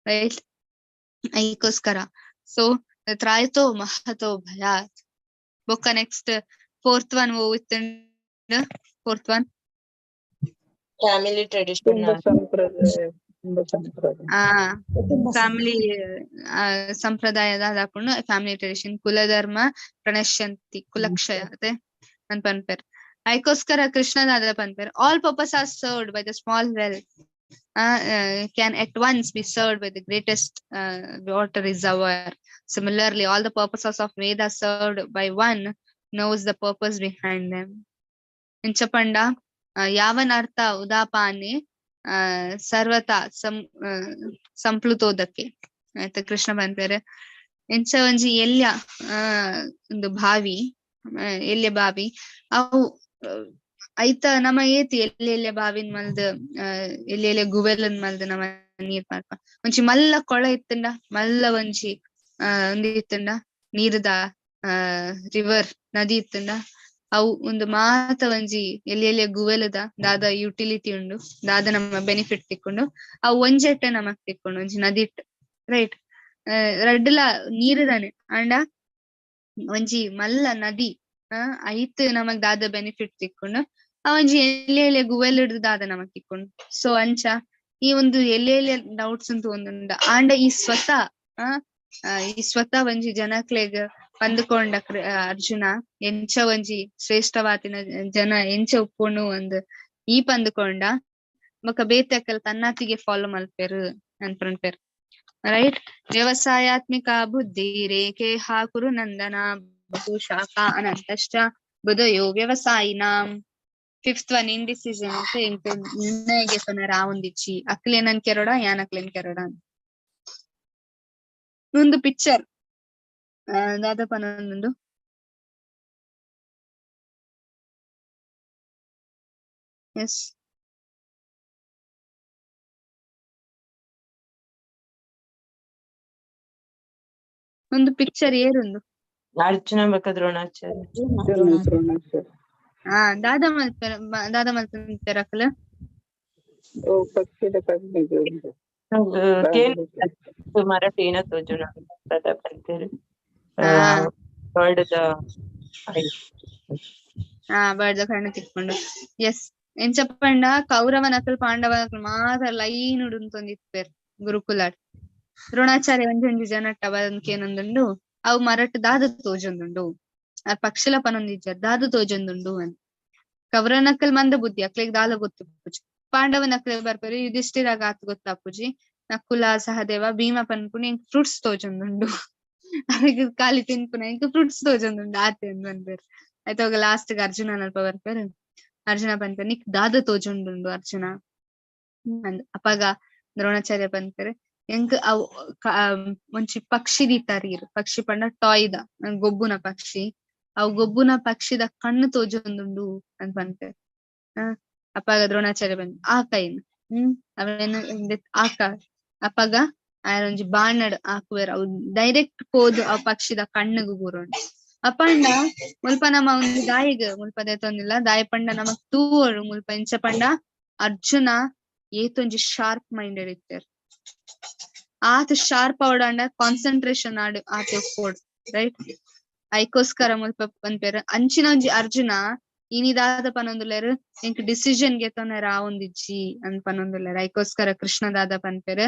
ರೈಟ್? ಐಕೋಸ್ಕರ ಸೊ ತ್ರಾಯತೋ ಮಹತೋ ಭಯಾತ್. ಬೊಕ್ಕ ನೆಕ್ಸ್ಟ್ ಫೋರ್ತ್ ಒನ್ ಓ ಇತ್ತುಂಡು? Fourth one. Family tradition. ಕುಟುಂಬ ಸಂಪ್ರದಾಯ, ಕುಟುಂಬ ಸಂಪ್ರದಾಯ. ಆ ಕುಟುಂಬ ಫ್ಯಾಮಿಲಿ ಸಂಪ್ರದಾಯ ದಾದಾಪುಂಡು, ಫ್ಯಾಮಿಲಿ ಟ್ರೆಡಿಷನ್. ಕುಲಧರ್ಮ ಪ್ರಣಶ್ಯಂತಿ ಕುಲಕ್ಷಯ ಅತೆ ಅಂತ ಪನ್ಪೆರ್. ಐಕೋಸ್ಕರ ಕೃಷ್ಣ ದಾದ ಪನ್ಪೆರ್, all purpose are served by the small well can at once be served by the greatest water reservoir. Similarly, all the purposes of Veda served by one knows the purpose behind them. ಇಂಚಪಂಡ ಯಾವನ ಅರ್ಥ ಉದಾಪಾನೆ ಸರ್ವತಾ ಸಂಪ್ಲುತೋದಕ್ಕೆ ಆಯ್ತಾ. ಕೃಷ್ಣ ಪನ್ಪೆರ್, ಎಂಚ ಒಂಜಿ ಎಲ್ಯ ಒಂದು ಬಾವಿ, ಎಲ್ಯ ಬಾವಿ ಅವು ಐತ ನಮ ಏತಿ ಎಲ್ಲಿ ಎಲ್ಯ ಬಾವಿನ್ ಮಲ್ದ್, ಎಲ್ಲಿ ಎಲ್ಯ ಗುವೆಲನ್ ಮಲ್ದ್ ನಮ ನೀರ್ ಪರ್ಪ. ಒಂಜಿ ಮಲ್ಲ ಕೊಳ ಇತ್ತುಂಡ, ಮಲ್ಲ ಒಂಜಿ ಉಂದು ಇತ್ತುಂಡ, ನೀರುದ ರಿವರ್ ನದಿ ಇತ್ತುಂಡ, ಅವು ಒಂದು ಮಾತ ಒಂಜಿ ಎಲ್ಲಿ ಎಲ್ಲಿಯ ಗುವೆಲದ ದಾದ ಯುಟಿಲಿಟಿ ಉಂಡು, ದಾದ ನಮ್ಮ ಬೆನಿಫಿಟ್ ತಿಕ್ಕೊಂಡು, ಅವು ಒಂಜೆಟ್ಟೆ ನಮಕ್ ತಿಕ್ಕೊಂಡು ಒಂಜಿ ನದಿಟ್, ರೈಟ್? ರಡ್ಡ್ಲ ನೀರುದಾನೆ. ಆಂಡ ಒಂಜಿ ಮಲ್ಲ ನದಿ ಐತ್ ನಮಗ್ ದಾದ ಬೆನಿಫಿಟ್ ತಿಕ್ಕೊಂಡು, ಆ ಒಂಜಿ ಎಲ್ಲಿ ಎಲ್ಲಿಯ ಗುವೆಲ್ ಹಿಡ್ದು ದಾದ ನಮಕ್ ತಿಕ್ಕೊಂಡು. ಸೊ ಅಂಚ ಈ ಒಂದು ಎಲ್ಲಿ ಎಲ್ಲಿಯ ಡೌಟ್ಸ್ ಅಂತ ಒಂದುಂಡ. ಆಂಡ ಈ ಸ್ವತಃ ಈ ಸ್ವತಃ ಒಂಜಿ ಜನಕ್ಲೆಗ್ ಪಂದುಕೊಂಡ ಅರ್ಜುನ ಎಂಚ ಒಂಜಿ ಶ್ರೇಷ್ಠವಾತಿನ ಜನ ಎಂಚ ಉಪ್ಪುಂಡು ಒಂದ್ ಈ ಪಂದುಕೊಂಡ ಬೊಕ ಬೇತೆ ಅಕಲ್ ತನ್ನಾತಿಗೆ ಫಾಲೋ ಮಲ್ಪೆರ್ ಅನ್ಪನ್ಪೆರ್, ರೈಟ್? ವ್ಯವಸಾಯಾತ್ಮಿಕ ಬುದ್ಧಿ ರೇಖೆ ಹಾಕುರು ನಂದನ ಬಹು ಶಾಖಾ ಅನಂತಶ್ಚ ಬುಧಯೋ ವ್ಯವಸಾಯಿನಾಂ. ಫಿಫ್ತ್ ಒನ್ ಇಂಡಿಸಿಷನ್ ಅಂತ. ಎಂಕ್ ನಿರ್ಣಯ ರಾವೊಂದಿಚ್ಚಿ, ಅಕ್ಲೇನನ್ ಕೆರೊಡ ಯಾನ್ ಅಕ್ಲೇನ್ ಕೆರೊಡ. ಒಂದು ಪಿಕ್ಚರ್ ದಾದ ಪನೊಂದುಂಡು. ಎಸ್, ಒಂದು ಪಿಕ್ಚರ್ ಏರುಂದು? ಅರ್ಜುನ ಬೊಕ ದ್ರೋಣಾಚಾರ್ಯ. ದ್ರೋಣಾಚಾರ್ಯ. ಹಾ, ದಾದ ಮಲ್ಪೆರ್, ದಾದ ಮಲ್ಪೆರ್ ಅಕ್ಲ್? ಓ ಪಕ್ಷಿದ ಕಣ್ಣಿಗೆ ಉಂಟು. ಕೇನ್ ಮರಟ್ ಏನ ತೋಜುನ ದಾದ ಪನ್ಪೆರ್? ಬರ್ಡ್ ದ. ಹಾ, ಬರ್ಡ್ ಕಣ್ಣು ತಿಕ್ಕೊಂಡು. ಎಸ್, ಎಂಚ ಪಂಡ ಕೌರವನಕುಲು ಪಾಂಡವನಕುಲು ಮಾತ ಲೈನ್ ಉಂತೊಂದಿಪ್ಪೆರ್ ಗುರುಕುಲಾಡ್. ದ್ರೋಣಾಚಾರ್ಯ ಒಂಜಿ ಒಂಜಿ ಜನಟ್ಟ ಕೇನೊಂದುಂಡು, ಅವು ಮರಟ್ ದಾದ ತೋಜೊಂದುಂಡು, ಆ ಪಕ್ಷಿಲ ಪನೊಂದಿಜ್ಜಾರ್ ದಾದ ತೋಜೊಂದುಂಡು ಅಂತ. ಕೌರವನಕಲ್ ಮಂದ ಬುದ್ಧಿ, ಅಕ್ಲೆಗ್ ದಾಲ ಗೊತ್ತುಪ್ಪುಜಿ. ಪಾಂಡವನಕ್ಲೆ ಬರ್ಪೆರ್, ಯುಧಿಷ್ಠಿರಾಗ ಆತ್ ಗೊತ್ತಾಪುಜಿ. ನಕುಲ ಸಹದೇವ ಭೀಮ ಪನ್ಪುನಿ, ಎಂಕ್ ಫ್ರೂಟ್ಸ್ ತೋಜೊಂದುಂಡು, ಅದಕ್ಕೆ ಖಾಲಿ ತಿನ್ಪುನ, ಎಂಕ್ ಫ್ರೂಟ್ಸ್ ತೋಜೊಂದುಂಡು ಆತೆ ಅಂದ್ ಪನ್ಪೆರ್. ಆಯ್ತು, ಅವಾಗ ಲಾಸ್ಟ್ ಗೆ ಅರ್ಜುನ ಅಲ್ಪ ಬರ್ಪೆರ್. ಅರ್ಜುನ ಪನ್ಪೆರ್, ನಿಕ್ ದಾದ ತೋಜೊಂದುಂಡು ಅರ್ಜುನ ಅಂದ್. ಅಪಗ ದ್ರೋಣಾಚಾರ್ಯ ಪನ್ಪೆರ್, ಎಂಕ್ ಅವು ಒಂಜಿ ಪಕ್ಷಿ ದೀತಾರೀರ್, ಪಕ್ಷಿ ಪಂಡ ಟಾಯ್ದ ಗೊಬ್ಬುನ ಪಕ್ಷಿ, ಅವು ಗೊಬ್ಬುನ ಪಕ್ಷಿದ ಕಣ್ಣು ತೋಜೊಂದುಂಡು ಅಂತ ಪನ್ಪೆರ್. ಅಪಗ ದ್ರೋಣಾಚಾರ್ಯ ಬಂದ್ ಆ ಕೈನ್ ಅವೇನು ಆಕ. ಅಪಗ ಆಯರ್ ಒಂಜಿ ಬಾಣಡ್ ಹಾಕುವೆರ್, ಅವು ಡೈರೆಕ್ಟ್ ಪೋದು ಆ ಪಕ್ಷಿದ ಕಣ್ಣುಗು ಬೂರುಂಡು. ಅಪಂಡ ಮುಲ್ಪ ನಮ ಒಂದು ದಾಯಿಗ್ ಮುಲ್ಪ ದೆತೊಂದಿಲ್ಲ ದಾಯಿ ಪಂಡ ನಮಕ್ ತೂವೊಡು ಮುಲ್ಪ ಎಂಚ ಪಂಡ ಅರ್ಜುನ ಏತೊಂಜಿ ಶಾರ್ಪ್ ಮೈಂಡೆಡ್ ಇತ್ತೆರ್. ಆತ್ ಶಾರ್ಪ್ ಆವಡಂಡ ಕಾನ್ಸಂಟ್ರೇಷನ್ ಆಡ್ ಆತೆ ಉಪ್ಪೊಡು, ರೈಟ್? ಐಕೋಸ್ಕರ ಮುಲ್ಪ ಪನ್ಪೆರ್, ಅಂಚಿನ ಒಂಜಿ ಅರ್ಜುನ ಇನಿದಾದ ಪನೊಂದುಲ್ಲೆರ್, ಎಂಕ್ ಡಿಸಿಷನ್ ಗೆತೊನೆರ ಆವೊಂದಿಜ್ಜಿ ಅಂದ್ ಪನೊಂದುಲ್ಲೆರ್. ಐಕೋಸ್ಕರ ಕೃಷ್ಣ ದಾದ ಪನ್ಪೆರ್,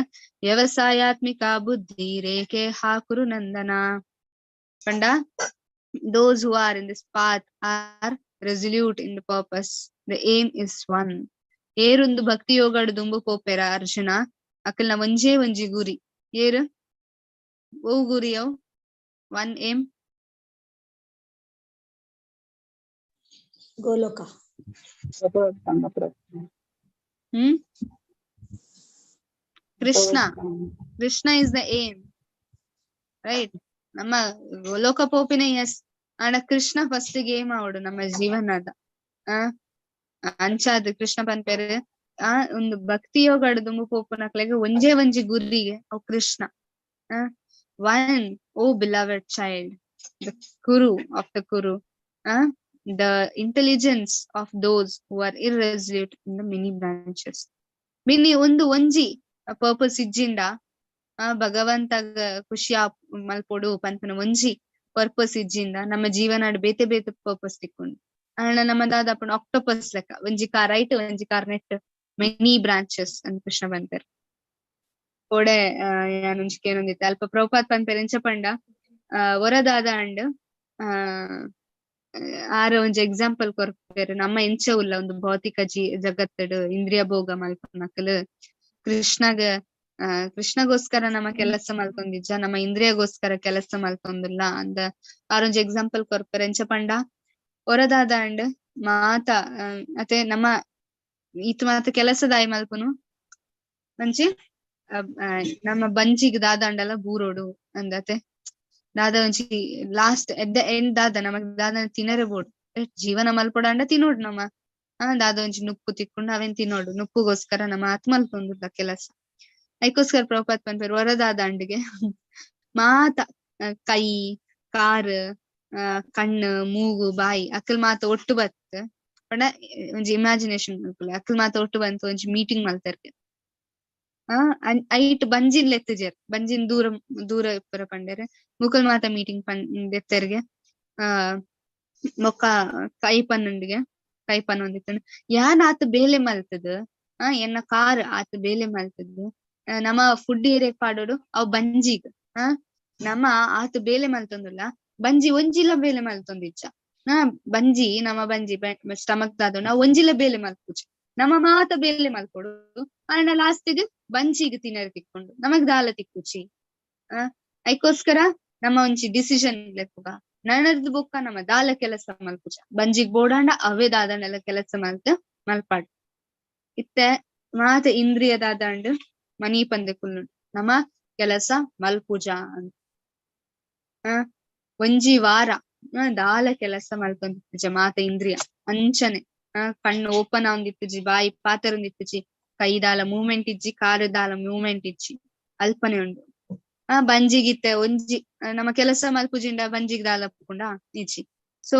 ವ್ಯವಸಾಯಾತ್ಮಿಕ ಬುದ್ಧಿ ರೇಖೆ ಹಾಕುರು ನಂದನ ಪಂಡ those who are in this path are resolute in the purpose, the aim is one. ಏರುಂದು ಭಕ್ತಿ ಯೋಗಡ್ ದುಂಬು ಪೋಪೆರ ಅರ್ಜುನ, ಅಕಲ್ನ ಒಂಜೇ ಒಂಜಿ ಗುರಿ ಏರು, ಓ ಗುರಿ ಅವು ಒನ್ ಏಮ್? ಗೋಲೋಕ. ಭಗವತ್ ಪ್ರಶ್ನೆ. Krishna. Krishna is the aim, right? ನಮ್ಮ ಗೋಲೋಕ ಪೋಪಿನ ಎಸ್, ಆಂಡ ಕೃಷ್ಣ ಫಸ್ಟ್ ಏಮ್ ಆವಡು ನಮ್ಮ ಜೀವನದ. ಆ ಅಂಚಾದ್ ಕೃಷ್ಣ ಪನ್ಪೆರ್, ಆ ಒಂದು ಭಕ್ತಿ ಯೋಗಡ್ ದುಂಬು ಪೋಪುನಕ್ಲೆಗ್ ಒಂಜೇ ಒಂಜಿ ಗುರಿಗೆ ಅವು Krishna. One O beloved child, the Kuru of the Kuru, the intelligence of those who are irresolute in the many branches. Mini ಒಂದು ಒಂಜಿ ಪರ್ಪಸ್ ಇಜ್ಜಿಂಡ, ಆ ಭಗವಂತಗ ಖುಷಿ ಮಲ್ಪೊಡು ಪನ್ಪುನ ಒಂಜಿ ಪರ್ಪಸ್ ಇಜ್ಜಿಂಡ ನಮ್ಮ ಜೀವನ ಬೇತೆ ಬೇತೆ ಪರ್ಪಸ್ ತಿಕ್ಕೊಂಡು. ಆಂಡ ನಮ್ಮ ದಾದಾಪುಂಡು, ಆಕ್ಟೋಪಸ್ ಲೆಕ್ಕ, ಒಂಜಿ ಕಾರ್ ರೈಟ್, ಒಂಜಿ ಕಾರ್ ನೆಟ್. Many branches ಅಂದ್ ಕೃಷ್ಣ ಪನ್ಪೆರ್. ಕೋಡೆ ಯಾನ್ ಒಂಜಿ ಕೇನೊಂದಿತ್ತೆ, ಅಲ್ಪ ಪ್ರಭುಪಾದ್ ಪನ್ಪೆರ್ ಎಂಚ ಪಂಡ, ಒರದಾದ ಅಂಡ್ ಆರ್ ಒಂಜಿ ಎಕ್ಸಾಂಪಲ್ ಕೊರ್ಪೆರ್. ನಮ್ಮ ಎಂಚ ಉಲ್ಲ ಒಂದು ಭೌತಿಕ ಜಗತ್ತಡ್ ಇಂದ್ರಿಯ ಭೋಗ ಮಲ್ಪುನಕುಲು, ಕೃಷ್ಣಗ ಕೃಷ್ಣಗೋಸ್ಕರ ನಮ್ಮ ಕೆಲಸ ಮಲ್ತೊಂದಿಜ್ಜ, ನಮ್ಮ ಇಂದ್ರಿಯಗೋಸ್ಕರ ಕೆಲಸ ಮಲ್ತೊಂದುಲ್ಲ ಅಂದ ಆರೊಂಜಿ ಎಕ್ಸಾಂಪಲ್ ಕೊರ್ಪೆರ್. ಎಂಚ ಪಂಡ ಒರದಾದ ಅಂಡ್ ಮಾತ ಅತೆ ನಮ್ಮ ಈತ್ ಮಾತ ಕೆಲಸದಾಯಿ ಮಲ್ಪುನು ಒಂಜಿ ನಮ್ಮ ಬಂಜಿಗ್ ದಾದಾಂಡಲ ಬೂರೋಡು ಅಂದತೆ, ದಾದ ಒಂಜಿ ಲಾಸ್ಟ್ ಎಟ್ the end ದಾದ ನಮಗ್ ದಾದ ತಿನರೆ ಬೋಡು, ಜೀವನ ಮಲ್ಪೊಡಾಂಡ ತಿನೋಡು ನಮ, ದಾದ ಒಂಜಿ ನುಪ್ಪು ತಿಕ್ಕೊಂಡು ಅವೆನ್ ತಿನೋಡು, ನುಪ್ಪುಗೋಸ್ಕರ ನಮ್ಮ ಆತ್ ಮಲ್ತೊಂದುಲ್ಲ ಕೆಲಸ. ಐಕೋಸ್ಕರ ಪ್ರಭುಪಾದ್ ಪನ್ಪೆರ್ ವರದಾದ ಅಂಡಿಗೆ ಮಾತ ಕೈ ಕಾರ್ ಕಣ್ಣು ಮೂಗು ಬಾಯಿ ಅಕಲ್ ಮಾತ ಒಟ್ಟು ಬತ್ ಪಂಡ ಒಂಜಿ ಇಮ್ಯಾಜಿನೇಷನ್ ಮಲ್ಪುಲೆ, ಅಕಲ್ ಮಾತ ಒಟ್ಟು ಬಂತು ಒಂಜಿ ಮೀಟಿಂಗ್ ಮಲ್ತೆರ್ಗೆ, ಐಟ್ ಬಂಜಿನ್ ಲೆತ್ತುಜೆರ್, ಬಂಜಿನ್ ದೂರ ದೂರ ಇಪ್ಪರ ಪಂಡೆರ್, ಮುಕಲ್ ಮಾತ ಮೀಟಿಂಗ್ ಪನ್ ದೆತ್ತೆರ್ಗೆ. ಬೊಕ್ಕ ಕೈ ಪನ್ನುಂಡಿಗೆ ಕೈ ಪನ್ನೊಂದಿತ್ತಂಡ್ ಯಾನ್ ಆತ್ ಬೇಲೆ ಮಲ್ತದ್, ಎನ್ನ ಕಾರ್ ಆತ್ ಬೇಲೆ ಮಲ್ತದ್, ನಮ ಫುಡ್ ಏರಿಯಾಗ್ ಪಾಡೋಡು ಅವ್ ಬಂಜಿಗ್, ನಮ ಆತ್ ಬೇಲೆ ಮಲ್ತೊಂದುಲ್ಲ, ಬಂಜಿ ಒಂಜಿಲ ಬೇಲೆ ಮಲ್ತೊಂದಿಜ್ಜ, ಬಂಜಿ ನಮ್ಮ ಬಂಜಿ ಸ್ಟಮಕ್ ದಾದ ನಾವ್ ಒಂಜಿಲ ಬೇಲೆ ಮಲ್ಪುಜಿ, ನಮ್ಮ ಮಾತ ಬೇಲೆ ಮಲ್ಪೊಡು, ಆಂಡ ಲಾಸ್ಟ್ ಗ್ ಬಂಜಿಗ್ ತಿನರೆ ತಿಕ್ಕೊಂಡು ನಮಗ್ ದಾಲ ತಿಕ್ಕುಚಿ. ಐಕೋಸ್ಕರ ನಮ್ಮ ಒಂಜಿ ಡಿಸಿಷನ್ ಲೆಪ್ಪುಗ ನನರ್ದ್ ಬೊಕ್ಕ ನಮ್ಮ ದಾಲ ಕೆಲಸ ಮಲ್ಪುಜ, ಬಂಜಿಗ್ ಬೋಡಾಂಡ ಅವೇ ದಾದನೆಲ್ಲ ಕೆಲಸ ಮಲ್ತ್ ಮಲ್ಪಾಡ್. ಇತ್ತೆ ಮಾತ ಇಂದ್ರಿಯ ದಾದಾಂಡ್ ಮನಿ ಪಂದೆ ಕುಲ್ಲುಂಡು ನಮ ಕೆಲಸ ಮಲ್ಪುಜ ಅಂತ. ಒಂಜಿ ವಾರ ದಾಲ ಕೆಲಸ ಮಲ್ತೊಂದಿಪ್ಪುಜ ಮಾತ ಇಂದ್ರಿಯ ಅಂಚನೆ, ಕಣ್ಣು ಓಪನ್ ಆವೊಂದಿಪ್ಪುಜಿ, ಬಾಯಿ ಪಾತೆರೊಂದಿಪ್ಪುಜಿ, ಕೈ ದಾಲ ಮೂವ್ಮೆಂಟ್ ಇಜ್ಜಿ, ಕಾರು ದಾಲ ಮೂವ್ಮೆಂಟ್ ಇಜ್ಜಿ, ಅಲ್ಪನೆ ಉಂಡು. ಬಂಜಿಗಿತ್ತೆ ಒಂಜಿ ನಮ್ಮ ಕೆಲಸ ಮಲ್ಪುಜಿಂಡ ಬಂಜಿಗ್ ದಾಲ ಪುಂಡ ಇಜ್ಜಿ, ಸೊ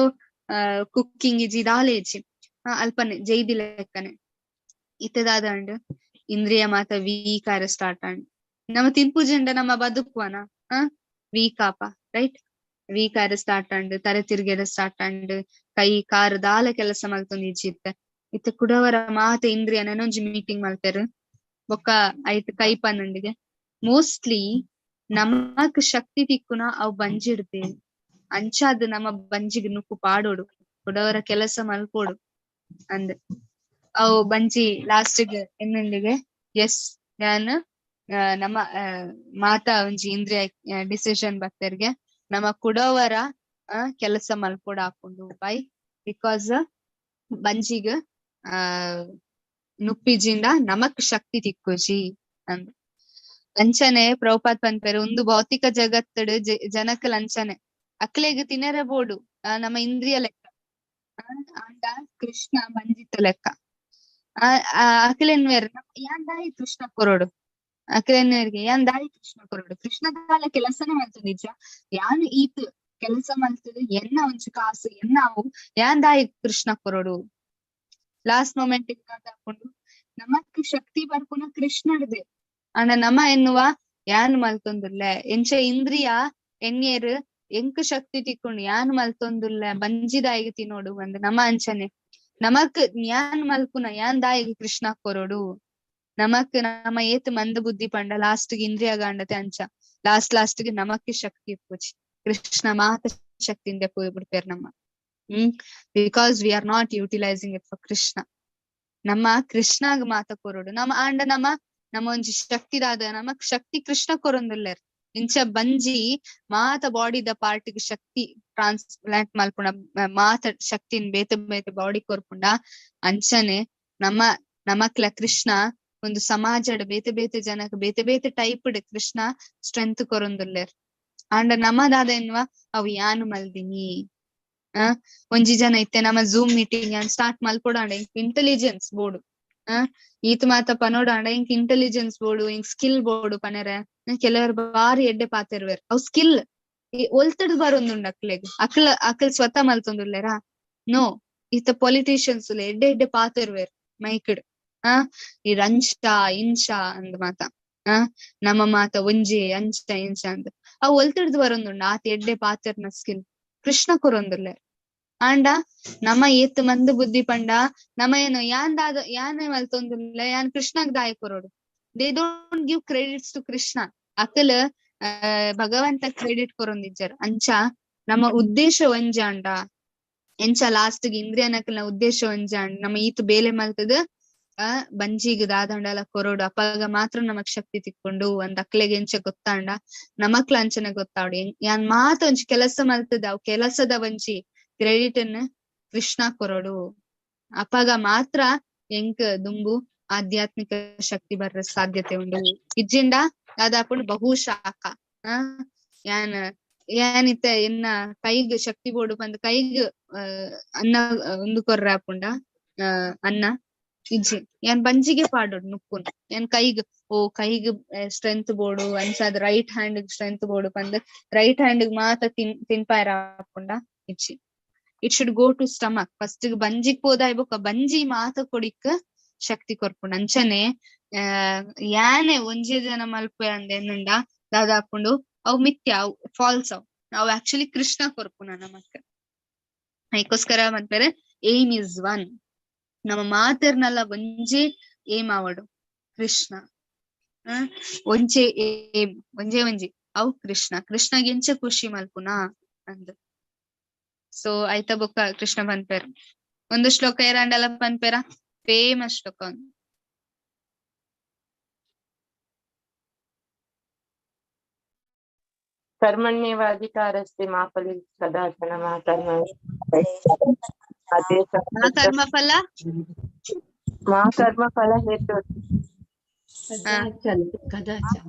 ಕುಕ್ಕಿಂಗ್ ಇಜ್ಜಿ ದಾಲ ಇಜ್ಜಿ, ಅಲ್ಪನೆ ಜೈದಿ ಲೆಕ್ಕನೆ. ಇತ್ತೆ ದಾದ ಇಂದ್ರಿಯ ಮಾತ ವೀಕ್ ಆರ ಸ್ಟಾರ್ಟ್ ಆಂಡ್. ನಮ್ಮ ತಿನ್ಪುಜಿಂಡ ನಮ್ಮ ಬದುಕುವನ ವೀಕ್ ಆಪ, ರೈಟ್? ವೀಕ್ ಆರ ಸ್ಟಾರ್ಟ್ ಆಂಡ್, ತರೆ ತಿರ್ಗೆರೆ ಸ್ಟಾರ್ಟ್ ಆಂಡ್, ಕೈ ಕಾರು ದಾಲ ಕೆಲಸ ಮಲ್ತೊಂದು ಇಜ್ಜಿ. ಇತ್ತೆ ಇತ್ತೆ ಕುಡವರ ಮಾತ ಇಂದ್ರಿಯ ನನೊಂಜಿ ಮೀಟಿಂಗ್ ಮಲ್ತೆರ್ ಬೊಕ್ಕ ಐತ್ ಕೈ ಪನ್ನೊಂಡಿಗೆ ಮೋಸ್ಟ್ಲಿ ನಮಕ್ ಶಕ್ತಿ ತಿಕ್ಕುನ ಅವ್ ಬಂಜಿಡ್ದೆ, ಅಂಚಾದ್ ನಮ್ಮ ಬಂಜಿಗ್ ನುಪ್ಪು ಪಾಡೋಡು, ಕುಡವರ ಕೆಲಸ ಮಲ್ಪೋಡು ಅಂದ್. ಅವು ಬಂಜಿ ಲಾಸ್ಟ್ ಗ್ ಎನ್ನೊಂಡಿಗೆ ಎಸ್ ಯಾನ್ ನಮ್ಮ ಮಾತ ಒಂಜಿ ಇಂದ್ರಿಯ ಡಿಸಿಷನ್ ಬತ್ತೆರ್ಗೆ ನಮ್ಮ ಕುಡವರ ಕೆಲಸ ಮಲ್ಪೊಡು ಆಪುಂಡು ಬೈ, because ಬಂಜಿಗ್ ನುಪ್ಪಿಜಿಂಡ ನಮಕ್ ಶಕ್ತಿ ತಿಕ್ಕುಜಿ ಅಂದ್. ಅಂಚನೆ ಪ್ರಭುಪಾದ್ ಪನ್ಪೆರ್ ಒಂದು ಭೌತಿಕ ಜಗತ್ತಡ್ ಜನಕಲ್ ಅಂಚನೆ ಅಕ್ಲೆಗ್ ತಿನರೆ ಬೋಡು, ನಮ್ಮ ಇಂದ್ರಿಯ ಲೆಕ್ಕ, ಆಂಡ ಕೃಷ್ಣ ಬಂಜಿತ ಲೆಕ್ಕ. ಅಕ್ಲೆನ್ವೆರ್ ಯಾನ್ ದಾಯಿ ಕೃಷ್ಣ ಕೊರೊಡು, ಅಕ್ಲೆನ್ವೆರ್ಗೆ ಯಾನ್ ದಾಯಿ ಕೃಷ್ಣ ಕೊರೊಡು, ಕೃಷ್ಣ ದಾಲ ಕೆಲಸನೇ ಮಲ್ತೊಂದಿಜ್ಜ, ಯಾನ್ ಈತ್ ಕೆಲಸ ಮಲ್ತದ್ ಎನ್ನ ಒಂಜಿ ಕಾಸು ಎನ್ನ ಅವು ಯಾನ್ ದಾಯಿ ಕೃಷ್ಣ ಕೊರೊಡು. ಲಾಸ್ಟ್ ಮೊಮೆಂಟ್ ಹಾಕೊಂಡು ನಮಕ್ ಶಕ್ತಿ ಬರ್ಪುನ ಕೃಷ್ಣಡ್ದೆ, ಆಂಡ ನಮ ಎನ್ನುವ ಯಾನ್ ಮಲ್ತೊಂದುಲ್ಲೆ ಎಂಚ ಇಂದ್ರಿಯ ಎನ್ಯೆರ್ ಎಂಕ್ ಶಕ್ತಿ ತಿಕ್ಕೊಂಡು ಯಾನ್ ಮಲ್ತೊಂದುಲ್ಲೆ ಬಂಜಿದಾಯಿಗ್ ತಿನೋಡು ಅಂದ್ ನಮ ಅಂಚನೆ ನಮಕ್ ಯಾನ್ ಮಲ್ಪುನ ಯಾನ್ ದಾಯಿಗ್ ಕೃಷ್ಣ ಕೊರೊಡು. ನಮಕ್ ನಮ ಏತ್ ಮಂದ ಬುದ್ಧಿ ಪಂಡ ಲಾಸ್ಟ್ ಗ್ ಇಂದ್ರಿಯ ಗಾಂಡತೆ ಅಂಚ ಲಾಸ್ಟ್ ಲಾಸ್ಟ್ ಗ್ ನಮಕ್ ಶಕ್ತಿ ಇಪ್ಪುಜಿ, ಕೃಷ್ಣ ಮಾತ ಶಕ್ತಿಯಿಂದ ಬಿಡ್ಪೇರ್ ನಮ್ಮ. Because we are not utilising it for Krishna. ನಮ್ಮ ಕೃಷ್ಣಗ್ ಮಾತ ಕೊರೊಡು ನಮ್ಮ, ಆಂಡ ನಮ್ಮ ನಮ್ಮ ಒಂಜಿ ಶಕ್ತಿದಾದ ನಮಕ್ ಶಕ್ತಿ ಕೃಷ್ಣ ಕೊರೊಂದುಲ್ಲೆರ್. ಇಂಚ ಬಂಜಿ ಮಾತ ಬಾಡಿದ ಪಾರ್ಟಿಗ್ ಶಕ್ತಿ ಟ್ರಾನ್ಸ್ಪ್ಲಾಂಟ್ ಮಲ್ಪುನ ಮಾತ ಶಕ್ತಿನ್ ಬೇತೆ ಬೇತೆ ಬಾಡಿ ಕೊರ್ಪುಂಡ ಅಂಚನೆ ನಮ್ಮ ನಮಕ್ಲ ಕೃಷ್ಣ ಒಂದು ಸಮಾಜಡ್ ಬೇತೆ ಬೇತೆ ಜನಕ್ ಬೇತೆ ಬೇತೆ ಟೈಪ್ ಕೃಷ್ಣ ಸ್ಟ್ರೆಂತ್ ಕೊರೊಂದುಲ್ಲೆರ್. ಆಂಡ ನಮದಾದ ಎನ್ನುವ ಅವು ಯಾನು ಮಲ್ದಿನಿ. ಒಂಜಿ ಜನ ಇತ್ತೆ ನಮ್ಮ ಝೂಮ್ ಮೀಟಿಂಗ್ ಯಾನ್ ಸ್ಟಾರ್ಟ್ ಮಲ್ಪೊಡಾಂಡ ಎಂಕ್ ಇಂಟೆಲಿಜೆನ್ಸ್ ಬೋಡು, ಈತ್ ಮಾತ ಪನೋಡಾಂಡ ಎಂಕ್ ಇಂಟೆಲಿಜೆನ್ಸ್ ಬೋಡು, ಎಂಕ್ ಸ್ಕಿಲ್ ಬೋಡು ಪನೆರೆ. ಕೆಲವರು ಬಾರಿ ಎಡ್ಡೆ ಪಾತೆರ್ವೆರ್, ಅವ್ ಸ್ಕಿಲ್ ಒಲ್ತಡ್ ಬರೊಂದುಂಡು ಅಕ್ಲೆಗ್, ಅಕ್ಲ ಅಕ್ಲ್ ಸ್ವತಃ ಮಲ್ತೊಂದುಲ್ಲೆರಾ? ನೋ. ಇತ್ತ ಪೊಲಿಟಿಷಿಯನ್ಸ್ ಎಡ್ಡೆ ಎಡ್ಡೆ ಪಾತೆರ್ವೆರ್ ಮೈಕ್ಡ್, ಈ ರಂಚ ಇಂಚ ಅಂದ್ ಮಾತ, ನಮ್ಮ ಮಾತ ಒಂಜಿ ಅಂಚ ಇಂಚ ಅಂದ್ ಅವ್ ಒಲ್ತಡ್ದು ಬರೊಂದುಂಡು ಆತ ಎಡ್ಡೆ ಪಾತೆರ್ನ ಸ್ಕಿಲ್ ಕೃಷ್ಣ ಕೊರೊಂದುಲ್ಲೆರ್. ಆಂಡ ನಮ ಏತ್ ಮಂದ ಬುದ್ಧಿ ಪಂಡ ನಮ ಏನು ಯಾನ್ ದಾದ ಯಾನ್ ಮಲ್ತೊಂದುಲ್ಲೆ, ಯಾನ್ ಕೃಷ್ಣಗ್ ದಾಯ ಕೊರೊಡು. They don't give credits to Krishna. Akal ಭಗವಂತ ಕ್ರೆಡಿಟ್ ಕೊರೊಂದಿಜ್ಜರ್. ಅಂಚ ನಮ್ಮ ಉದ್ದೇಶ ಒಂಜಾಂಡ ಎಂಚ ಲಾಸ್ಟ್ ಗ್ ಇಂದ್ರಿಯನಕಲ್ನ ಉದ್ದೇಶ ಒಂಜಾಂಡ ನಮ್ಮ ಈತ್ ಬೇಲೆ ಮಲ್ತದ ಆ ಬಂಜಿಗ್ ದಾದಂಡಲ ಕೊರೊಡು, ಅಪಗ ಮಾತ್ರ ನಮಕ್ ಶಕ್ತಿ ತಿಕ್ಕೊಂಡು ಒಂದ್ ಅಕ್ಲೆಗ್ ಎಂಚ ಗೊತ್ತಾಂಡ ನಮಕ್ಲ ಅಂಚನೆ ಗೊತ್ತಾವಡು. ಯಾನ್ ಮಾತ ಒಂಜಿ ಕೆಲಸ ಮಲ್ತದ ಅವ್ ಕೆಲಸದ ಒಂಜಿ ಕ್ರೆಡಿಟ್ ಅನ್ನು ಕೃಷ್ಣ ಕೊರೊಡು, ಅಪಗ ಮಾತ್ರ ಎಂಕ್ ದುಂಬು ಆಧ್ಯಾತ್ಮಿಕ ಶಕ್ತಿ ಬರ್ರ ಸಾಧ್ಯತೆ ಉಂಡು. ಇಜ್ಜಿಂಡ ದಾದಾಪುಂಡು ಬಹುಶಾಖ. ಆ ಯಾನ್ ಯಾನಿತ್ತ ಎನ್ನ ಕೈಗ್ ಶಕ್ತಿ ಬೋಡು ಪಂದ್ ಕೈಗ್ ಅನ್ನ ಉಂದು ಕೊರ್ರೆ ಆಪುಂಡ ಅನ್ನ ಇಜ್ಜಿ, ಯಾನ್ ಬಂಜಿಗೆ ಪಾಡೊಡು ನುಪ್ಪುನ್. ಯಾನ್ ಕೈಗ್ ಓ ಕೈಗ್ ಸ್ಟ್ರೆಂತ್ ಬೋಡು ಅಂಚಾದ್ ರೈಟ್ ಹ್ಯಾಂಡ್ ಸ್ಟ್ರೆಂತ್ ಬೋಡು ಪಂದ್ ರೈಟ್ ಹ್ಯಾಂಡ್ ಮಾತ್ರ ತಿನ್ಪಾಯರ ಆಪುಂಡ ಇಜ್ಜಿ. It should go to stomach first. ಬಂಜಿಗ್ ಪೋದಾಯ್ ಬೊಕ್ಕ ಬಂಜಿ ಮಾತ ಕೊಡಿಕ್ ಶಕ್ತಿ ಕೊರ್ಪುಂಡು. ಅಂಚನೆ ಯಾನೆ ಒಂಜೇ ಜನ ಮಲ್ಪೆ ಅಂದ್ ಎನ್ನುಂಡ ದಾದಾಪುಂಡು ಅವು ಮಿಥ್ಯ, ಅವು ಫಾಲ್ಸ್, ಅವು ಅವು ಆಕ್ಚುಲಿ ಕೃಷ್ಣ ಕೊರ್ಪುನ ನಮಕ್. ಐಕೋಸ್ಕರ ಮನ್ಪೆರೆ ಏಮ್ is one. ನಮ್ಮ ಮಾತೆರ್ನಲ್ಲ ಒಂಜೇ ಏಮ್ ಆವಡು ಕೃಷ್ಣ. ಒಂಜೇ ಏಮ್, ಒಂಜೇ ಒಂಜಿ ಅವು ಕೃಷ್ಣ. ಕೃಷ್ಣಗ್ ಎಂಚ ಖುಷಿ ಮಲ್ಪುನ ಅಂದ್. ಸೊ ಐತ ಬೊಕ್ಕ ಕೃಷ್ಣ ಪನ್ಪೆರ್ ಒಂದು ಶ್ಲೋಕ ಏರಾಂಡಲ ಪನ್ಪೆರ, ಫೇಮಸ್ ಶ್ಲೋಕ ಒಂದು. ಕರ್ಮಣ್ಯೇವಾಧಿಕಾರಸ್ತೆ ಮಾ ಫಲೆ ಕದಾಚನ ಮಾ ಕರ್ಮ ಅದೇ ಮಾ ಕರ್ಮ ಫಲ ಮಾ ಕರ್ಮ ಫಲ ಹೇತು ಕದಾಚನ ಕದಾಚನ.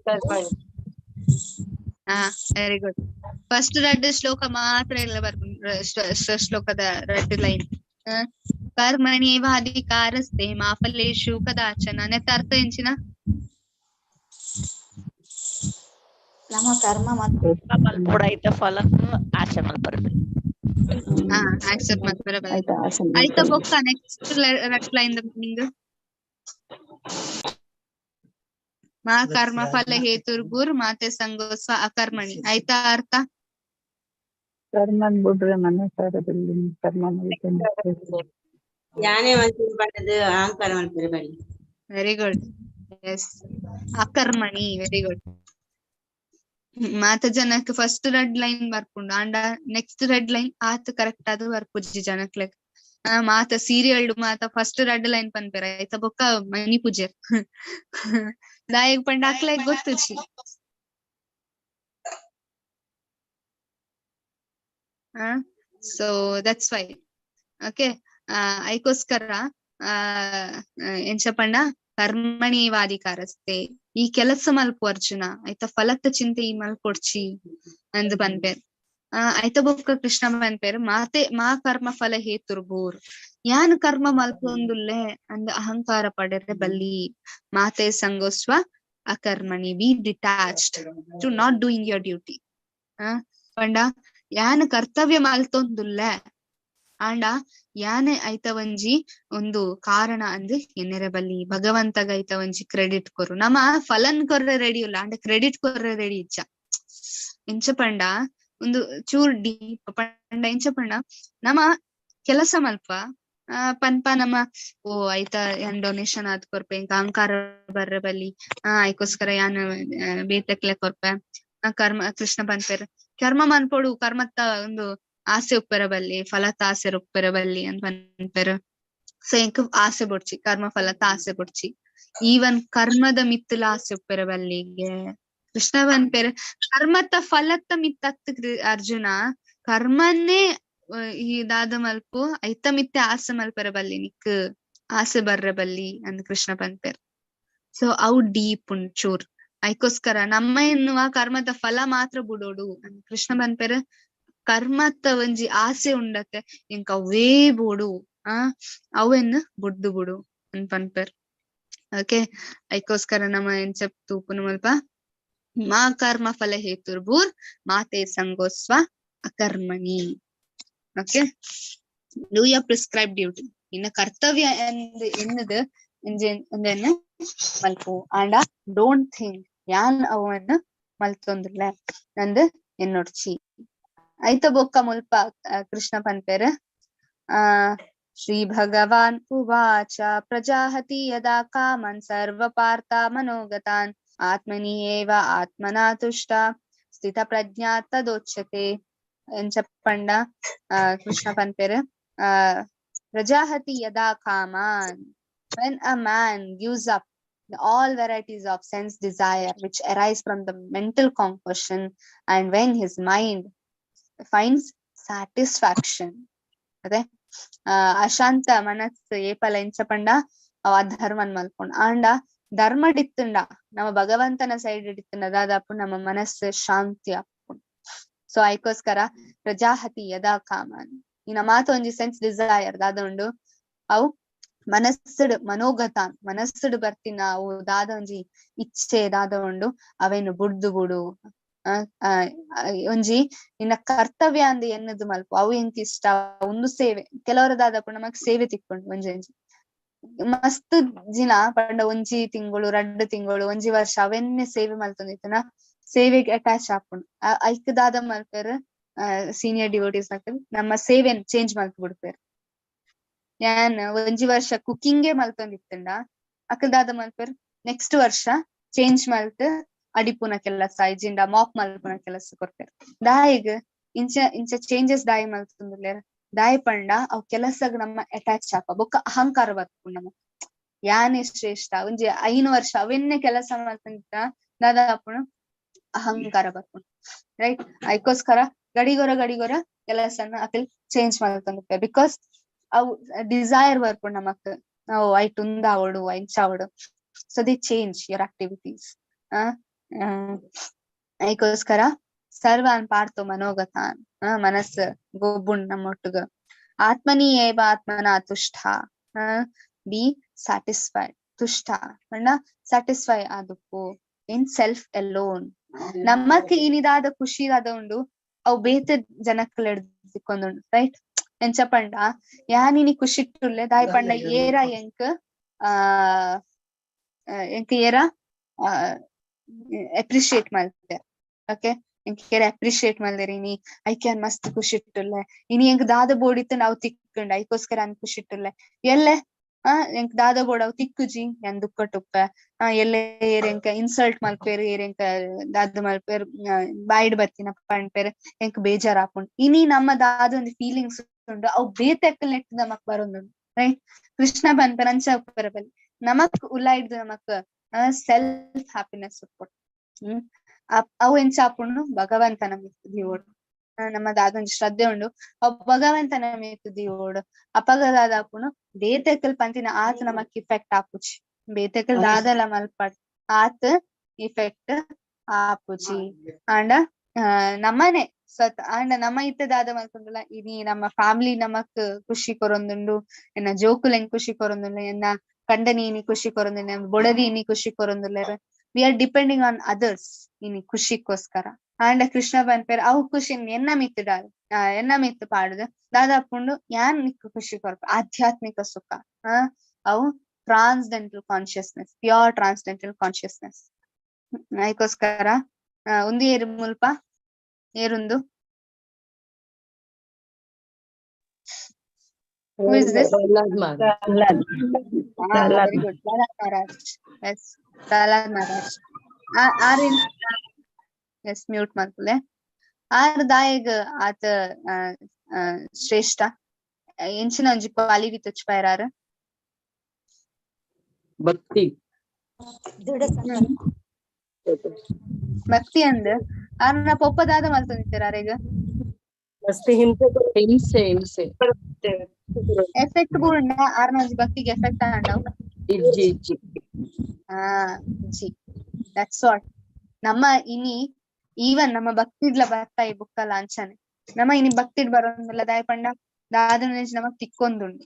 ಕರ್ಮಣಿ. Very good. ಫಸ್ಟ್ ರಡ್ಡ್ ಶ್ಲೋಕ ಮಾತ್ರ ಇಲ್ಲ ಬರ್ಪುಂಡು, ಶ್ಲೋಕದ ರಡ್ಡ್ ಲೈನ್. ಕರ್ಮಣ್ಯೇವಾಧಿಕಾರಸ್ತೆ ಮಾ ಫಲೇಷು ಕದಾಚನ ನೆತ್ತ ಅರ್ಥ ಎಂಚಿನ? ನಮ್ಮ ಕರ್ಮ ಮತ್ತು ಮಲ್ಪೊಡು ಐತ ಫಲನ್ ಆಸೆ ಮಲ್ಪರೆ. ಆಕ್ಸೆಪ್ಟ್ ಮಲ್ಪರೆ ಬಲ್ಲಿ. ಆಯ್ತಾ ಆಸೆ ಐತ ಮಲ್ಪರೆ. ಬೊಕ್ಕ ನೆಕ್ಸ್ಟ್ ರಡ್ಡ್ ಲೈನ್ ದ ಮೀನಿಂಗ್ ಮಾ ಕರ್ಮ ಫಲ ಹೇತುರ್ಗುರ್ ಮಾತೆ ಸಂಗೋಸ್ವ ಅಕರ್ಮಣಿ. ಆಯ್ತಾ ಅರ್ಥ? ಕರ್ಮನ್ ಬಿಡ್ರೆ ಮನಸಾರದಲ್ಲಿ ಕರ್ಮ ಮಲ್ತೊಂದು ಯಾನೇ ಮಲ್ತಿನ ಪಂಡದು ಅಹಂಕಾರ ಮಲ್ಪರೆ ಬಲ್ಲಿ. ವೆರಿ ಗುಡ್, ಎಸ್, ಅಕರ್ಮಣಿ, ವೆರಿ ಗುಡ್. ಮಾತ ಜನಕ್ ಫಸ್ಟ್ ರೆಡ್ ಲೈನ್ ಬರ್ಪುಂಡು, ಆಂಡ ನೆಕ್ಸ್ಟ್ ರೆಡ್ ಲೈನ್ ಆತ್ ಕರೆಕ್ಟ್ ಆದ್ ಬರ್ಪುಜಿ ಜನಕ್ಲೆಗ್. ಮಾತ ಸೀರಿಯಲ್ ಮಾತ ಫಸ್ಟ್ ರೆಡ್ ಲೈನ್ ಪನ್ಪೆರ್, ಐತ ಬೊಕ್ಕ ಮನಿ ಪೂಜೆರ್ ದಾಯೆಗ್ ಪಂಡ ಅಕ್ಲೆಗ್ ಗೊತ್ತುಜಿ. So that's why. Okay, ಐಕೋಸ್ಕರ ಎಂಚ ಪಂಡ ಕರ್ಮಣಿವಾಧಿಕಾರಸ್ತೆ ಈ ಕೆಲಸ ಮಲ್ಪು ಅರ್ಜುನ, ಐತ ಫಲತ್ತ ಚಿಂತೆ ಈ ಮಲ್ಪೊಡ್ಚಿ ಅಂದ್ ಪನ್ಪೆರ್. ಐತ ಬೊಕ್ಕ ಕೃಷ್ಣ ಪನ್ಪೆರ್ ಮಾತೆ ಮಾ ಕರ್ಮ ಫಲ ಹೇತುರ್ಬೂರ್, ಯಾನ್ ಕರ್ಮ ಮಲ್ಪೊಂದುಲ್ಲೆ ಅಂದ್ ಅಹಂಕಾರ ಪಡೆರೆ ಬಲ್ಲಿ. ಮಾತೆ ಸಂಗೋಸ್ವ ಅಕರ್ಮಣಿ, be detached to not doing your duty. ಪಂಡ ಯಾನ್ ಕರ್ತವ್ಯ ಮಲ್ತೊಂದುಲ್ಲೆ ಆಂಡ ಯಾನೆ ಐತ ಒಂಜಿ ಒಂದು ಕಾರಣ ಅಂದ್ ಎನ್ನೆರೆ ಬಲ್ಲಿ. ಭಗವಂತಗ ಐತ ಒಂಜಿ ಕ್ರೆಡಿಟ್ ಕೊರು, ನಮ ಫಲನ್ ಕೊರ್ರೆ ರೆಡಿ ಇಲ್ಲ ಆಂಡ ಕ್ರೆಡಿಟ್ ಕೊರ್ರೆ ರೆಡಿ ಇಜ್ಜ. ಎಂಚ ಪಂಡ ಒಂದು ಚೂರ್ ಡೀಪ್ ಪಂಡ ಎಂಚ ಪಂಡ ನಮ ಕೆಲಸ ಮಲ್ಪ ಪನ್ಪ ನಮ ಓ ಐತ ಯಾನ್ ಡೊನೇಷನ್ ಆದ್ ಕೊರ್ಪೆ, ಎಂಕ್ ಅಹಂಕಾರ ಬರ್ರೆ ಬಲ್ಲಿ, ಐಕೋಸ್ಕರ ಯಾನ್ ಬೇತೆಕ್ಲೆ ಕೊರ್ಪೆ. ಕರ್ಮ ಕೃಷ್ಣ ಪನ್ಪೆರ್ ಕರ್ಮ ಮನ್ಪೊಡು, ಕರ್ಮತ್ತ ಒಂದು ಆಸೆ ಉಪ್ಪೆರ ಬಲ್ಲಿ, ಫಲತ್ತ ಆಸೆ ಉಪ್ಪೆರ ಬಲ್ಲಿ ಅಂತ ಪನ್ಪೆರ್. ಸೊ ಎಂಕ್ ಆಸೆ ಬೊಡ್ಚಿ, ಕರ್ಮ ಫಲತ್ತ ಆಸೆ ಬೊಡ್ಚಿ, ಈವನ್ ಕರ್ಮದ ಮಿತ್ತಲ ಆಸೆ ಉಪ್ಪೆರ ಬಲ್ಲಿಗೆ. ಕೃಷ್ಣ ಪನ್ಪೆರ್ ಕರ್ಮತ್ತ ಫಲತ್ತ ಮಿತ್ತತ್ ಅರ್ಜುನ, ಕರ್ಮನ್ನೇ ಈ ದಾದ ಮಲ್ಪು ಐತ ಮಿತ್ತೆ ಆಸೆ ಮಲ್ಪೆರ ಬಲ್ಲಿ, ನಿಕ್ ಆಸೆ ಬರ್ರೆ ಬಲ್ಲಿ ಅಂದ್ ಕೃಷ್ಣ ಪನ್ಪೆರ್. ಸೊ ಅವು ಡೀಪ್ ಉಂಡ್ ಚೂರ್. ಐಕೋಸ್ಕರ ನಮ್ಮ ಎನ್ನುವ ಕರ್ಮದ ಫಲ ಮಾತ್ರ ಬುಡೋಡು ಅಂದ್ ಕೃಷ್ಣ ಪನ್ಪೆರ್. ಕರ್ಮತ್ತ ಒಂಜಿ ಆಸೆ ಉಂಡತ್ತೆ ಎಂಕ್ ಅವೇ ಬೋಡು, ಅವೆನ್ ಬುಡ್ದು ಬುಡು ಅಂದ್ ಪನ್ಪೆರ್. ಓಕೆ, ಐಕೋಸ್ಕರ ನಮ್ಮ ಎಂಚ ತೂಪುನು ಮಲ್ಪ ಮಾ ಕರ್ಮ ಫಲ ಹೇತುರ್ಬೂರ್ ಮಾತೆ ಸಂಗೋಸ್ವ ಅಕರ್ಮಣಿ. Okay, do your prescribe duty, ನಿನ್ನ ಕರ್ತವ್ಯ ಎನ್ನದು ಒಂದೆನ್ನ ಮಲ್ಪು. ಆಂಡ don't think ಯಾನ್ ಅವನ್ನ ಮಲ್ತೊಂದುಲ್ಲೆ ನಂದು ಎನ್ನೊಡ್ಚಿ. ಐತ ಬೊಕ್ಕ ಮುಲ್ಪ ಕೃಷ್ಣ ಪನ್ಪೆರ್. ಆ ಶ್ರೀ ಭಗವಾನ್ ಉವಾಚ ಪ್ರಜಾಹತಿ ಯದಾ ಕಾಮನ್ ಸರ್ವ ಪಾರ್ಥ ಮನೋಗತಾನ್ ಆತ್ಮನಿ ಏವ ಆತ್ಮನಾ ತುಷ್ಟ ಸ್ಥಿತ ಪ್ರಜ್ಞಾ ತದೋಚ್ಯತೆ. ಎಂಚ ಪಂಡ ಕೃಷ್ಣ ಪನ್ಪೆರ್, ಆ ಪ್ರಜಾಹತಿ ಯದಾ ಕಾಮಾನ್, when a man gives up all varieties of sense desire which arise from the mental compulsion, and when his mind finds satisfaction. ಅದೇ ಅಶಾಂತ ಮನಸ್ಸು ಏಪಲ ಎಂಚ ಪಂಡ ಅವ ಅಧರ್ಮನ್ ಮಲ್ಪುಂಡು. ಆಂಡ ಧರ್ಮ ಡಿತ್ತುಂಡ ನಮ್ಮ ಭಗವಂತನ ಸೈಡ್ ಡಿತ್ತುಂಡ ದಾದಾಪು ನಮ್ಮ ಮನಸ್ಸು ಶಾಂತಿ ಆಪುಂಡು. ಸೊ ಐಕೋಸ್ಕರ ಪ್ರಜಾಹತಿ ಯದಾ ಕಾಮನ್, ಈ ಮಾತ ಒಂಜಿ ಸೆನ್ಸ್ ಡಿಸೈರ್ ದಾದ ಉಂಡು ಅವು ಮನಸ್ಸುಡ್ ಮನೋಗತಾನ್, ಮನಸ್ಸುಡ್ ಬರ್ತಿನ ಅವು ದಾದ ಒಂಜಿ ಇಚ್ಛೆ ದಾದ ಉಂಡು ಅವೇನು ಬುಡ್ದು ಬುಡು. ಒಂಜಿ ನಿನ್ನ ಕರ್ತವ್ಯ ಅಂದ್ ಎನ್ನದು ಮಲ್ಪು, ಅವು ಎಂಕ್ ಇಷ್ಟ ಒಂದು ಸೇವೆ. ಕೆಲವರ ದಾದಪ್ಪು ನಮಕ್ ಸೇವೆ ತಿಕ್ಕೊಂಡು ಒಂಜಿ ಒಂಜಿ ಮಸ್ತ್ ದಿನ ಪಂಡ ಒಂಜಿ ತಿಂಗಳು ರಡ್ಡ್ ತಿಂಗಳು ಒಂಜಿ ವರ್ಷ ಅವೆನ್ನೆ ಸೇವೆ ಮಲ್ತೊಂದಿತ್ತುನ ಸೇವೆಗೆ ಅಟ್ಯಾಚ್ ಆಪುಂಡು. ಐಕ್ ದಾದ ಮಲ್ಪೆರ್ ಸೀನಿಯರ್ ಡಿವೋಟೀಸ್ ನಕುಲು ನಮ್ಮ ಸೇವೆನ್ ಚೇಂಜ್ ಮಲ್ತ್ ಬಿಡ್ಪೆರ್. ಯಾನ್ ಒಂಜಿ ವರ್ಷ ಕುಕ್ಕಿಂಗೇ ಮಲ್ತೊಂದಿತ್ತುಂಡ ಅಕಲ್ ದಾದ ಮಲ್ಪೆರ್ ನೆಕ್ಸ್ಟ್ ವರ್ಷ ಚೇಂಜ್ ಮಲ್ತ್ ಅಡಿಪುನ ಕೆಲಸ ಇಜಿಂಡ ಮಾಪ್ ಮಲ್ಪುನ ಕೆಲಸ ಕೊರ್ಪೆರ್. ದಾಯಿಗ್ ಇಂಚ ಇಂಚ ಚೇಂಜಸ್ ದಾಯಿ ಮಲ್ತೊಂದುಲ್ಲೆರ್ ದಾಯಿ ಪಂಡ ಅವ್ ಕೆಲಸಗ್ ನಮ್ಮ ಅಟ್ಯಾಚ್ ಆಪ ಬೊಕ್ಕ ಅಹಂಕಾರ ಬರ್ಪುಂಡು ನಮಕ್. ಯಾನೇ ಶ್ರೇಷ್ಠ ಒಂಜಿ 5 ವರ್ಷ ಅವೆನ್ನೆ ಕೆಲಸ ಮಲ್ತೊಂದಿತ್ತ ದಾದ ಆಪುಂಡು ಅಹಂಕಾರ ಬರ್ಪುಂಡು, ರೈಟ್? ಐಕೋಸ್ಕರ ಗಡಿಗೊರ ಗಡಿಗೊರ ಕೆಲಸನ ಅಕಲ್ ಚೇಂಜ್ ಮಲ್ತೊಂದಿಪ್ಪೆರ್, because ಅವು ಡಿಸೈರ್ ಬರ್ಪುಂಡು ನಮಕ್, ನಾವು ಐಟ್ ಉಂದಾವೊಡು ಇಂಚ ಆವೊಡು. So they change your activities. ಐಕೋಸ್ಕರ ಸರ್ವಾನ್ ಪಾರ್ಥೋ ಮನೋಗತಾನ್, ಮನಸ್ಸು ಗೊಬ್ಬುಂಡು ನಮ್ಮೊಟ್ಟುಗ. ಆತ್ಮನಿ ಏವ ಆತ್ಮನ ತುಷ್ಟ, ಬಿ ಸ್ಯಾಟಿಸ್ಫೈಡ್. ತುಷ್ಟ ಪಂಡ ಸ್ಯಾಟಿಸ್ಫೈ ಆದುಪ್ಪು ಇನ್ ಸೆಲ್ಫ್ ಎಲೋನ್. ನಮಕ್ ಇನಿದಾದ ಖುಷಿ ದಾದ ಉಂಡು ಅವು ಬೇತೆ ಜನಕ್ಲೆಡ್ದ್ ತಿಕ್ಕೊಂದುಂಡು, ರೈಟ್? ಎಂಚ ಪಂಡ ಯಾನ್ ಇನಿ ಖುಷಿ ಇಟ್ಟುಲ್ಲೆ ದಾಯಿ ಪಂಡ ಏರ ಎಂಕ್ ಎಂಕ್ ಏರ ಅಪ್ರಿಶಿಯೇಟ್ ಮಲ್ತೆ, ಓಕೆ? ಎಂಕ್ ಏರ ಅಪ್ರಿಶಿಯೇಟ್ ಮಲ್ದೆರ್ ಇನಿ ಐಕ್ ಯಾನ್ ಮಸ್ತ್ ಖುಷಿ ಇಟ್ಟುಲ್ಲೆ, ಇನಿ ಎಂಕ್ ದಾದ ಬೋಡಿತ್ತ್ಂಡ ಅವು ತಿಕ್ಕುಂಡು ಐಕೋಸ್ಕರ ಯಾನ್ ಖುಷಿ ಇಟ್ಟುಲ್ಲೆ. ಎಲ್ಲೆ ಎಂಕ್ ದಾದ ಬೋಡು ಅವು ತಿಕ್ಕುಜಿ ಯಾನ್ ದುಃಖಟುಪ್ಪೆ. ಎಲ್ಲೆ ಏರ್ ಎಂಕ್ ಇನ್ಸಲ್ಟ್ ಮಲ್ಪೆರ್, ಏರ್ ಎಂಕ್ ದಾದ ಮಲ್ಪೆರ್, ಬಾಯಿಡ್ ಬತ್ತಿನ ಪನ್ಪೆರ್, ಎಂಕ್ ಬೇಜಾರ್ ಆಪುಂಡು. ಇನಿ ನಮ್ಮ ದಾದ ಒಂಜಿ ಫೀಲಿಂಗ್ಸ್ ಉಂಡು ಅವು ಬೇತೆ ಅಕಲ್ನೆಟ್ ನಮಕ್ ಬರೊಂದುಂಡು, ರೈಟ್? ಕೃಷ್ಣ ಪನ್ಪೆರ್ ಅಂಚ ಉಪ್ಪೆರೆ ಬಲ್ಲಿ, ನಮಕ್ ಉಲಾಯಿಡ್ದ್ ನಮಕ್ ಸೆಲ್ಫ್ ಹ್ಯಾಪಿನೆಸ್ ಉಪ್ಪೊಡು. ಅವು ಎಂಚ ಆಪುಂಡು ಭಗವಂತನ ಮಿತ್ತ್ ದೀವೊಡು. ನಮ್ಮ ದಾದ ಒಂಜಿ ಶ್ರದ್ಧೆ ಉಂಡು ಅವು ಭಗವಂತನ ಮಿತ್ತ್ ದೀವೊಡು. ಅಪಗ ದಾದ ಆಪುಂಡು ಬೇತೆಕಲ್ ಪಂತಿನ ಆತ್ ನಮಕ್ ಇಫೆಕ್ಟ್ ಆಪುಜಿ, ಬೇತೆಕಲ್ ದಾದಲ ಮಲ್ಪಡ್ ಆತ್ ಇಫೆಕ್ಟ್ ಆಪುಜಿ. ಆಂಡ ನಮ್ಮನೆ ಸ್ವತ ಆಂಡ ನಮ್ಮ ಇತ್ತೆ ದಾದ ಮಲ್ತೊಂದುಲ್ಲ ಇನಿ ನಮ್ಮ ಫ್ಯಾಮಿಲಿ ನಮಕ್ ಖುಷಿ ಕೊರೊಂದುಂಡು, ಎನ್ನ ಜೋಕುಲು ಎಂಕ್ ಖುಷಿ ಕೊರೊಂದುಂಡು, ಎನ್ನ ಕಂಡನಿ ಇನಿ ಖುಷಿ ಕೊರೊಂದುಂಡು, ಬೊಡದಿ ಇನಿ ಖುಷಿ ಕೊರೊಂದುಲ್ಲೆರ್. We are depending on others ಇನಿ ಖುಷಿಗೋಸ್ಕರ. ಆಂಡ ಕೃಷ್ಣ ಪನ್ಪೆರ್ ಅವು ಖುಷಿ ಎನ್ನ ಮಿತ್ತ್ ಡಾಲ್ ಎನ್ನ ಮಿತ್ತ್ ಪಾಡುದು ದಾದಾಪುಂಡು ಯಾನ್ ನಿಕ್ಕ್ ಖುಷಿ ಕೊರ್ಪೆ ಆಧ್ಯಾತ್ಮಿಕ ಸುಖ. ಅವು transcendental consciousness, pure transcendental consciousness. ಐಕೋಸ್ಕರ ಉಂದು ಏರು ಮುಲ್ಪ ಏರುಂದು? Who is this? Prahlad Maharaj. Very good. Prahlad Maharaj. Yes, Prahlad Maharaj. Are in yes mute ಮಲ್ಪುಲೆ. R ದಾಯೆಗ್ ಆತ ಶ್ರೇಷ್ಠ ಎಂಚಿನ ಒಂಜಿ ಕ್ವಾಲಿಟಿ ತುಚ್ಪಾಯೆರ್? ಭಕ್ತಿ. ದೃಢ ಸಂಕಲ್ಪ. ಭಕ್ತಿ ಅಂದ್ ಆರ್ನ ಪೊಪ್ಪ ದಾದ ಮಲ್ತೊಂದಿತ್ತೆರ್ ಆರೆಗ್? ಮಸ್ತ್ ಹಿಂಸೆ. ಹಿಂಸೆ ಹಿಂಸೆ. ಎಫೆಕ್ಟ್ ಬೂರ್ಂಡ ಆರ್ನ ಒಂಜಿ ಭಕ್ತಿಗೆ ಎಫೆಕ್ಟ್ ಆಂಡವು? ಇಜ್ಜಿ ಇಜ್ಜಿ. G, that's what. ನಮ್ಮ ಇನಿ ಈವನ್ ನಮ್ಮ ಭಕ್ತಿಡ್ಲ ಬರ್ತಾಯಿ ಬುಕ್ಕಲ ಅಂಚನೆ ನಮ್ಮ ಇನಿ ಭಕ್ತಿಡ್ ಬರೋಂದಿಲ್ಲ ದಾಯ ಪಂಡ ದಾದ ನಮಕ್ ತಿಕ್ಕೊಂದುಂಡು,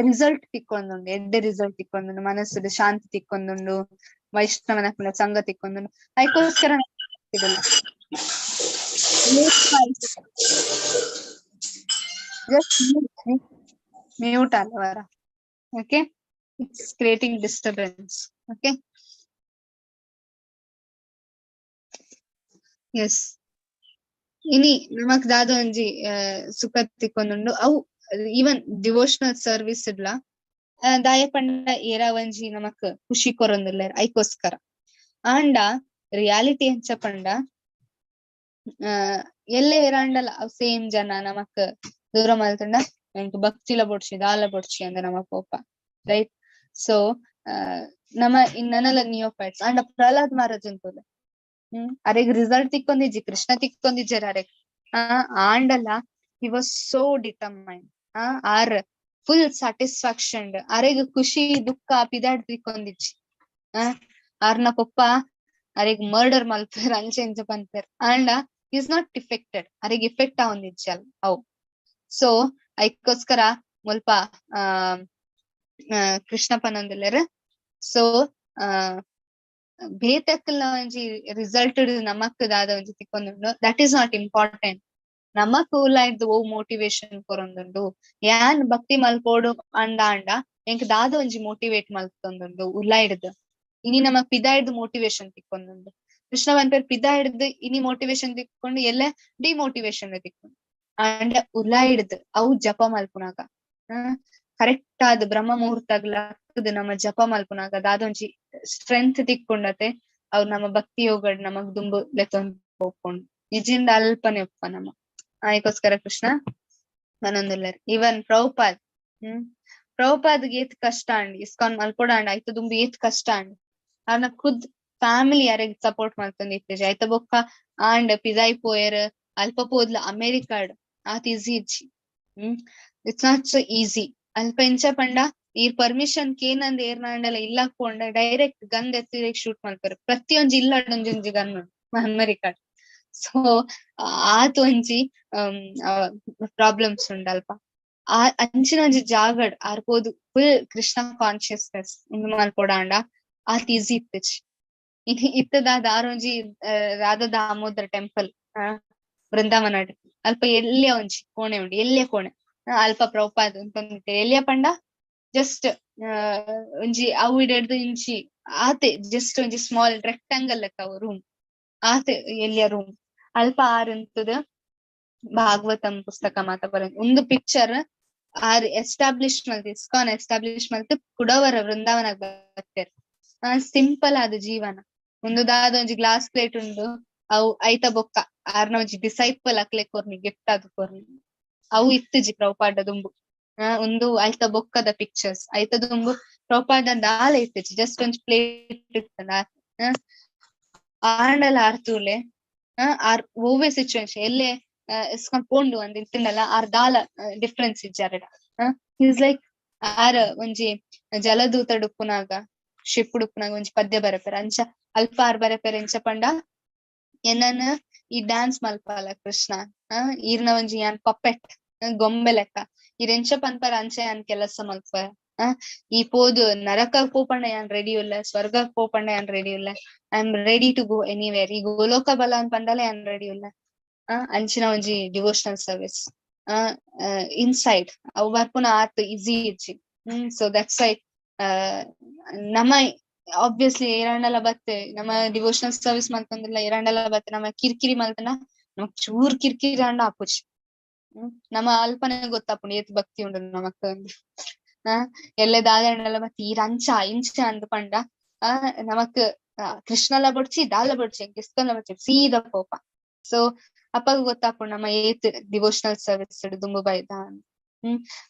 ರಿಸಲ್ಟ್ ತಿಕ್ಕೊಂದುಂಡು, ಎಡ್ಡೆ ರಿಸಲ್ಟ್ ತಿಕ್ಕೊಂದುಂಡು, ಮನಸ್ಸುಡು ಶಾಂತಿ ತಿಕ್ಕೊಂದುಂಡು, ವೈಷ್ಣವನ ಸಂಘ ತಿಕ್ಕೊಂದುಂಡು. ಐಕೋಸ್ಕರ ಜಸ್ಟ್ ಮ್ಯೂಟ್ ಅಲ್ಲವರ, okay? It's creating disturbance. Okay, yes. ಇನಿ ನಮಕ್ ದಾದ ಒಂಜಿ ಸುಖ ತಿಕ್ಕೊಂದುಂಡು ಅವು ಈವನ್ ಡಿವೋಷನಲ್ ಸರ್ವಿಸ್ ಇಡ್ಲ ದಾಯ ಪಂಡ ಏರ ಒಂಜಿ ನಮಕ್ ಖುಷಿ ಕೊರೊಂದುಲ್ಲೆರ್ ಐಕೋಸ್ಕರ. ಆಂಡ ರಿಯಾಲಿಟಿ ಎಂಚ ಪಂಡ ಎಲ್ಲೆ ಏರಾಂಡಲ ಅವ್ ಸೇಮ್ ಜನ ನಮಕ್ ದೂರ ಮಲ್ತುಂಡ ಎಂಕ್ ಭಕ್ತಿಲ ಬೊಡ್ಚಿ ದಾಲ ಬೊಡ್ಚಿ ಅಂದ್ ನಮ ಪೋಪ, ರೈಟ್? ಸೊ ನಮ ನನಲ ನಿಯೋಫೈಟ್ಸ್. ಆಂಡ ಪ್ರಹ್ಲಾದ್ ಮಹಾರಾಜನ್ ತೂಲೆ. ಅರೆಗ್ ರಿಸಲ್ಟ್ ತಿಕ್ಕೊಂದಿಜ್ಜಿ, ಕೃಷ್ಣ ತಿಕ್ಕೊಂದಿಜ್ಜೆರ್ ಅರೆಗ್. ಆ ಆಂಡಲ he was so determined. ಆ ಆರ್ ಫುಲ್ ಸ್ಯಾಟಿಸ್ಫ್ಯಾಕ್ಷನ್. ಅರೆಗ್ ಖುಷಿ ದುಃಖ ಪಿದಾಡ್ ತಿಕ್ಕೊಂದಿಜ್ಜಿ. ಆ ಆರ್ನ ಪೊಪ್ಪ ಅರೆಗ್ ಮರ್ಡರ್ ಮಲ್ಪೆರ್, ಅಂಚೆ ಇಂಚ ಪನ್ಪೆರ್, ಆಂಡ is not affected. ಅರೆಗ್ ಇಫೆಕ್ಟ್ ಆವೊಂದಿಜ್ಜಿ ಅಲ್ ಅವು. ಸೊ ಐಕೋಸ್ಕರ ಮುಲ್ಪ ಆ ಆ, ಕೃಷ್ಣ ಪನೊಂದುಲ್ಲೆರ್. ಸೊ ಬೇತೆಕ್ಕಲ್ನ ಒಂಜಿ ರಿಸಲ್ಟ್ ನಮಕ್ ದಾದ ಒಂಜಿ ತಿಕ್ಕೊಂದುಂಡು, that is not important. ನಮಕ್ ಉಲಾಯ್ದು ಒವು ಮೋಟಿವೇಶನ್ ಕೊರೊಂದುಂಡು, ಯಾನ್ ಭಕ್ತಿ ಮಲ್ಪೊಡು ಅಂಡ ಅಂಡ ಎಂಕ್ ದಾದ ಒಂಜಿ ಮೋಟಿವೇಟ್ ಮಲ್ತೊಂದುಂಡು ಉಲಾಯ್ಡ್ದ್. ಇನಿ ನಮಕ್ ಪಿದಾಯ್ಡ್ದ್ ಮೋಟಿವೇಶನ್ ತಿಕ್ಕೊಂದುಂಡು. ಕೃಷ್ಣ ಪನ್ಪೆರ್, ಪಿದಾಯ್ಡ್ದ್ ಇನಿ ಮೋಟಿವೇಶನ್ ತಿಕ್ಕೊಂಡು ಎಲ್ಲೆ ಡಿಮೋಟಿವೇಶನ್ ತಿಕ್ಕೊಂಡು. ಅಂಡ ಉಲಾಯ್ಡ್ದ್ ಅವು ಜಪ ಮಲ್ಪುನಾಗ, ಕರೆಕ್ಟ್ ಆದ್ ಬ್ರಹ್ಮ ಮುಹೂರ್ತಗ್ ಲಕ್ಕದ್ ನಮ್ಮ ಜಪ ಮಲ್ಪುನಾಗ ದಾದ ಒಂಜಿ ಸ್ಟ್ರೆಂತ್ ತಿಕ್ಕೊಂಡತೆ, ಅವ್ ನಮ್ಮ ಭಕ್ತಿ ಯೋಗಡ್ ನಮಗ್ ದುಂಬು ಲೆತ್ತೊಂದು ಪೋಪುಂಡು. ನಿಜಿಂದ ಅಲ್ಪನೆ ಉಪ್ಪ ನಮ. ಆಯ್ಕೋಸ್ಕರ ಕೃಷ್ಣ ಪನೊಂದುಲ್ಲೆರ್. ಈವನ್ ಪ್ರಭುಪಾದ್, ಪ್ರಭುಪಾದ್ಗೆ ಏತ್ ಕಷ್ಟ ಅಂಡ್, ಇಸ್ಕಾನ್ ಮಲ್ಪೊಡಾಂಡ ಐತ ದುಂಬು ಏತ್ ಕಷ್ಟ ಅಂಡ್. ಆರ್ನ ಖುದ್ ಫ್ಯಾಮಿಲಿ ಯಾರೆಗ್ ಸಪೋರ್ಟ್ ಮಲ್ತೊಂದು ಇತ್ತೆಜಿ. ಐತ ಬೊಕ್ಕ ಆಂಡ್ ಪಿದಾಯಿ ಪೋಯೆರ್. ಅಲ್ಪ ಪೋದ್ಲ ಅಮೆರಿಕಾಡ್ ಆತ್ ಈಸಿ ಇಜ್ಜಿ. It's not so easy. ಅಲ್ಪ ಎಂಚ ಪಂಡ ಈರ್ ಪರ್ಮಿಷನ್ ಕೇನಂದ್ ಏರ್ನಾಂಡಲ ಇಲ್ಲಗ್ ಪೋಂಡ ಡೈರೆಕ್ಟ್ ಗನ್ ದೆತ್ತ್ ಶೂಟ್ ಮಲ್ಪೆರ್. ಪ್ರತಿಯೊಂಜಿ ಇಲ್ಲಡ್ ಒಂಜೊಂಜಿ ಗನ್ ಅಮೆರಿಕಾಡ್. ಸೊ ಆತ್ ಒಂಜಿ ಪ್ರಾಬ್ಲಮ್ಸ್ ಉಂಡು ಅಲ್ಪ. ಆ ಅಂಚಿನ ಒಂಜಿ ಜಾಗಡ್ ಆರ್ ಪೋದು ಫುಲ್ ಕೃಷ್ಣ ಕಾನ್ಶಿಯಸ್ನೆಸ್ ಉಂದು ಮಲ್ಪೊಡಾಂಡ ಆತ್ ಈಸಿ ಇತ್ತಿಜಿ. ಇತ್ತದಾದ ಆರೊಂಜಿ ರಾಧಾ ದಾಮೋದರ ಟೆಂಪಲ್ ವೃಂದಾವನಡ್ ಅಲ್ಪ ಎಲ್ಯ ಒಂಜಿ ಕೋಣೆ ಉಂಡು, ಎಲ್ಯ ಕೋಣೆ. ಅಲ್ಪ ಪ್ರಭುಪಾದ್ ಉಂತೊಂದಿತ್ತೆ. ಎಲ್ಯ ಪಂಡ ಜಸ್ಟ್ ಒಂಜಿ ಅವು ಇಡೆಡ್ದು ಇಂಚಿ ಆತೆ, ಜಸ್ಟ್ ಒಂಜಿ ಸ್ಮಾಲ್ ರೆಕ್ಟಾಂಗಲ್ ಲೆಕ್ಕ ಅವು ರೂಮ್, ಆತೆ ಎಲ್ಯ ರೂಮ್. ಅಲ್ಪ ಆರ್ ಉಂತುದು ಭಾಗವತಂ ಪುಸ್ತಕ ಮಾತ ಬರ ಒಂದು ಪಿಕ್ಚರ್. ಆರ್ ಎಸ್ಟಾಬ್ಲಿಷ್ ಮಲ್ತ್, ಇಸ್ಕಾನ್ ಎಸ್ಟಾಬ್ಲಿಷ್ ಮಲ್ತ್ ಕುಡವರ ವೃಂದಾವನಗ್ ಬತ್ತೆರ್. ಸಿಂಪಲ್ ಆದ ಜೀವನ. ಒಂದು ದಾದ ಒಂಜಿ ಗ್ಲಾಸ್ ಪ್ಲೇಟ್ ಉಂಡು, ಅವು ಐತ ಬೊಕ್ಕ ಆರ್ನ ಒಂಜಿ ಡಿಸೈಪಲ್ ಅಕ್ಲೆ ಕೊರ್ನಿ, ಗಿಫ್ಟ್ ಆದ್ ಕೊರ್ನಿ. ಅವು ಇತ್ತುಜಿ ಪ್ರಭುಪಾದ ದುಂಬು. ಉಂದು ಐತ ಬೊಕ್ಕದ ಪಿಕ್ಚರ್ಸ್. ಐತ ದುಂಬು ಪ್ರಭುಪಾದ ದಾಲ ಇತ್ತುಜಿ, ಜಸ್ಟ್ ಒಂಜಿ ಪ್ಲೇಟ್ ಇತ್ತಂಡ. ಆಂಡಲ ಆರ್ ತೂಲೆ, ಆರ್ ಒವ್ವೆ ಸಿಚುವೇಶನ್ ಎಲ್ಲೆ ಇಸ್ಕಾನ್ ಪೋಂಡು ಅಂದ್ ಇತ್ತಿಂಡಲ ಆರ್ ದಾಲ ಡಿಫ್ರೆನ್ಸ್ ಇಜ್ಜಿ ಅರೆಡ. Is like ಆರ್ ಒಂಜಿ ಜಲದೂತಡ್ ಉಪ್ಪುನಾಗ, ಶಿಪ್ ಉಪ್ಪುನಾಗ ಒಂಜಿ ಪದ್ಯ ಬರೆಪೆರ್. ಅಂಚ ಅಲ್ಪ ಆರ್ ಬರೆಪೆರ್ ಎಂಚ ಪಂಡ, ಎನ್ನನ್ ಈ ಡ್ಯಾನ್ಸ್ ಮಲ್ಪಾಲ ಕೃಷ್ಣ, ಈರ್ನ ಒಂಜಿ ಯಾನ್ ಪಪ್ಪೆಟ್, ಗೊಂಬೆ ಲೆಕ್ಕ, ಈರ್ ಎಂಚ ಪನ್ಪರ ಅಂಚ ಯಾನ್ ಕೆಲಸ ಮಲ್ಪ. ಈ ಪೋದು ನರಕ ಪೋಪಂಡ ಯಾನ್ ರೆಡಿ ಉಲ್ಲ, ಸ್ವರ್ಗಕ್ ಪೋಪಂಡ ಯಾನ್ ರೆಡಿ ಉಲ್ಲ, I am ready to go anywhere. ಈ ಗೋಲೋಕ ಬಲ ಅಂತ ಪಂಡಲ ಯಾನ್ ರೆಡಿ ಉಲ್ಲ. ಅಂಚಿನ ಒಂಜಿ ಡಿವೋಷನಲ್ ಸರ್ವಿಸ್ ಇನ್ಸೈಡ್ ಅವು ಬರ್ಪುನ ಆತ್ ಈಸಿ ಇಜ್ಜಿ. ಸೊ that's why ನಮ್ಮ ಆಬ್ವಿಯಸ್ಲಿ ಏರಾಂಡಲ ಬತ್ತೆ ನಮ್ಮ ಡಿವೋಷನಲ್ ಸರ್ವಿಸ್ ಮಲ್ತೊಂದಿಲ್ಲ, ಏರಾಂಡಲ ಬತ್ತೆ ನಮ್ಮ ಕಿರಿಕಿರಿ ಮಲ್ತನ ನಮಕ್ ಚೂರ್ ಕಿರಿಕಿರಿ ಆಂಡ ಆಪುಜಿ. ನಮ್ಮ ಅಲ್ಪನೆ ಗೊತ್ತಾಪುಂಡು ಏತ್ ಭಕ್ತಿ ಉಂಡು ನಮಕ್. ಎಲ್ಲೆ ದಾದಾಂಡಲ ಬತ್ತಿ ಈರ್ ಅಂಚ ಇಂಚ ಅಂದ್ ಪಂಡ ಆ ನಮಕ್ ಕೃಷ್ಣಲ ಬೊಡ್ಚಿ ದಾಲ ಬೊಡ್ಚಿ ಇಸ್ಕಾನ್ಲ ಬೊಡ್ಚಿ, ಸೀದಾ ಪೋಪ. ಸೊ ಅಪ್ಪಗ ಗೊತ್ತಾಪುಂಡು ನಮ್ಮ ಏತ್ ಡಿವೋಷನಲ್ ಸರ್ವಿಸ್ ದುಂಬು ಬೈದ.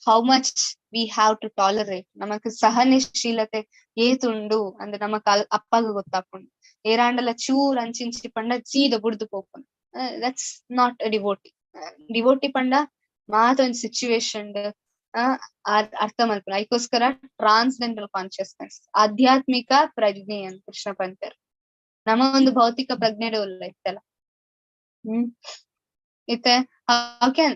How much we have to tolerate, ನಮಕ್ ಸಹನಶೀಲತೆ ಏತುಂಡು ಅಂದ್ರೆ ನಮಕ್ ಅಪ್ಪಗ ಗೊತ್ತಾಪುಂಡು. ಏರಾಂಡಲ ಚೂರ್ ಅಂಚಿಂಚಿ ಪಂಡ ಸೀದ ಬುಡ್ದು ಪೋಪುಂಡು. That's not a devotee. Devotee ಪಂಡ ಮಾತ ಒಂಜಿ ಸಿಚುವೇಶನ್ ಅರ್ಥ ಮಲ್ಪುನ. ಐಕೋಸ್ಕರ ಟ್ರಾನ್ಸೆಂಡೆಂಟಲ್ ಕಾನ್ಶಿಯಸ್ನೆಸ್, ಆಧ್ಯಾತ್ಮಿಕ ಪ್ರಜ್ಞೆ ಅಂತ ಕೃಷ್ಣ ಪಂತೆರ್. ನಮ್ಮ ಒಂದು ಭೌತಿಕ ಪ್ರಜ್ಞೆ ಉಲ್ಲ ಇತ್ತಲ್ಲ. ಇತ್ತೆ how can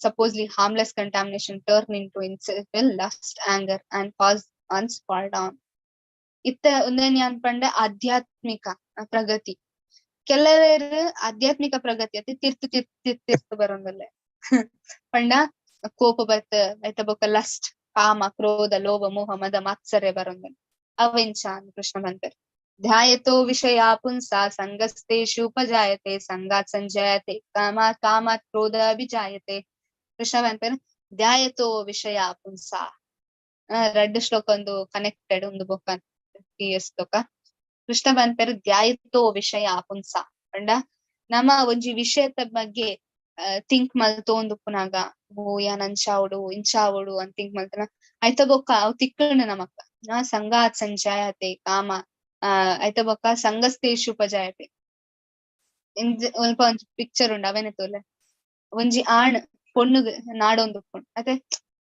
supposedly harmless contamination turn into insatiable lust, anger and cause one's fall down? ಇತ್ತ ಉಂದೆನ್ ಯಾನ್ ಪಂಡ ಆಧ್ಯಾತ್ಮಿಕ ಪ್ರಗತಿ. ಕೆಲವರು ಆಧ್ಯಾತ್ಮಿಕ ಪ್ರಗತಿ ಅತಿ ತಿರ್ತು ತಿರ್ತು ತಿರ್ತು ತಿರ್ತು ಬರೋಂದಲ್ಲ ಪಂಡ ಕೋಪ ಬತ್ತ ಐತ ಬೊಕ್ಕ ಲಸ್ಟ್, ಕಾಮ, ಕ್ರೋಧ, ಲೋಭ, ಮೋಹ, ಮದ, ಮಾತ್ಸರ್ಯ ಬರೋಂದಲ್ಲ. ಅವೆಂಚ ಅಂತ ಕೃಷ್ಣ ಪನ್ಪೆರ್. ಧ್ಯಾಯತೋ ವಿಷಯ ಪುಂಸಾ ಸಂಗಸ್ತೇಷುಪಜಾಯತೆ ಸಂಗಾತ್ ಸಂಜಾಯತೆ ಕಾಮಾತ್ ಕಾಮಾತ್ ಕ್ರೋಧ ಅಭಿಜಾಯತೆ. ಕೃಷ್ಣ ಪನ್ಪೆರ್ ಧ್ಯಾಯತೋ ವಿಷಯ ಪುಂಸಾ. ರಡ್ಡ್ ಶ್ಲೋಕ ಒಂದು ಕನೆಕ್ಟೆಡ್, ಒಂದು ಬೊಕ್ಕ ಶ್ಲೋಕ. ಕೃಷ್ಣ ಪನ್ಪೆರ್ ಧ್ಯಾಯತೋ ವಿಷಯ ಪುಂಸಾ ಪಂಡ ನಮ ಒಂಜಿ ವಿಷಯದ ಬಗ್ಗೆ ಥಿಂಕ್ ಮಲ್ತೊಂದುಪ್ಪುನಗ, ಓ ಯಾನ್ ಅಂಚಾವೊಡು ಇಂಚಾವೊಡು ಅಂತ ಥಿಂಕ್ ಮಲ್ತನ ಐತ ಬೊಕ್ಕ ಅವ್ ತಿಕ್ಕುಂಡು ನಮಕ್. ಸಂಗಾತ್ ಸಂಜಾಯತೆ ಕಾಮ, ಐತ ಬೊಕ್ಕ ಸಂಗಸ್ತೇಷು ಉಪಜಾಯತೆ. ಒಲ್ಪ ಒಂಜಿ ಪಿಕ್ಚರ್ ಉಂಡು, ಅವೇನೆ ತೂಲೆ. ಒಂಜಿ ಆಣ್ ಪೊಣ್ಣುಗ್ ನಾಡೊಂದುಪ್ಪುಂಡು ಅತೆ.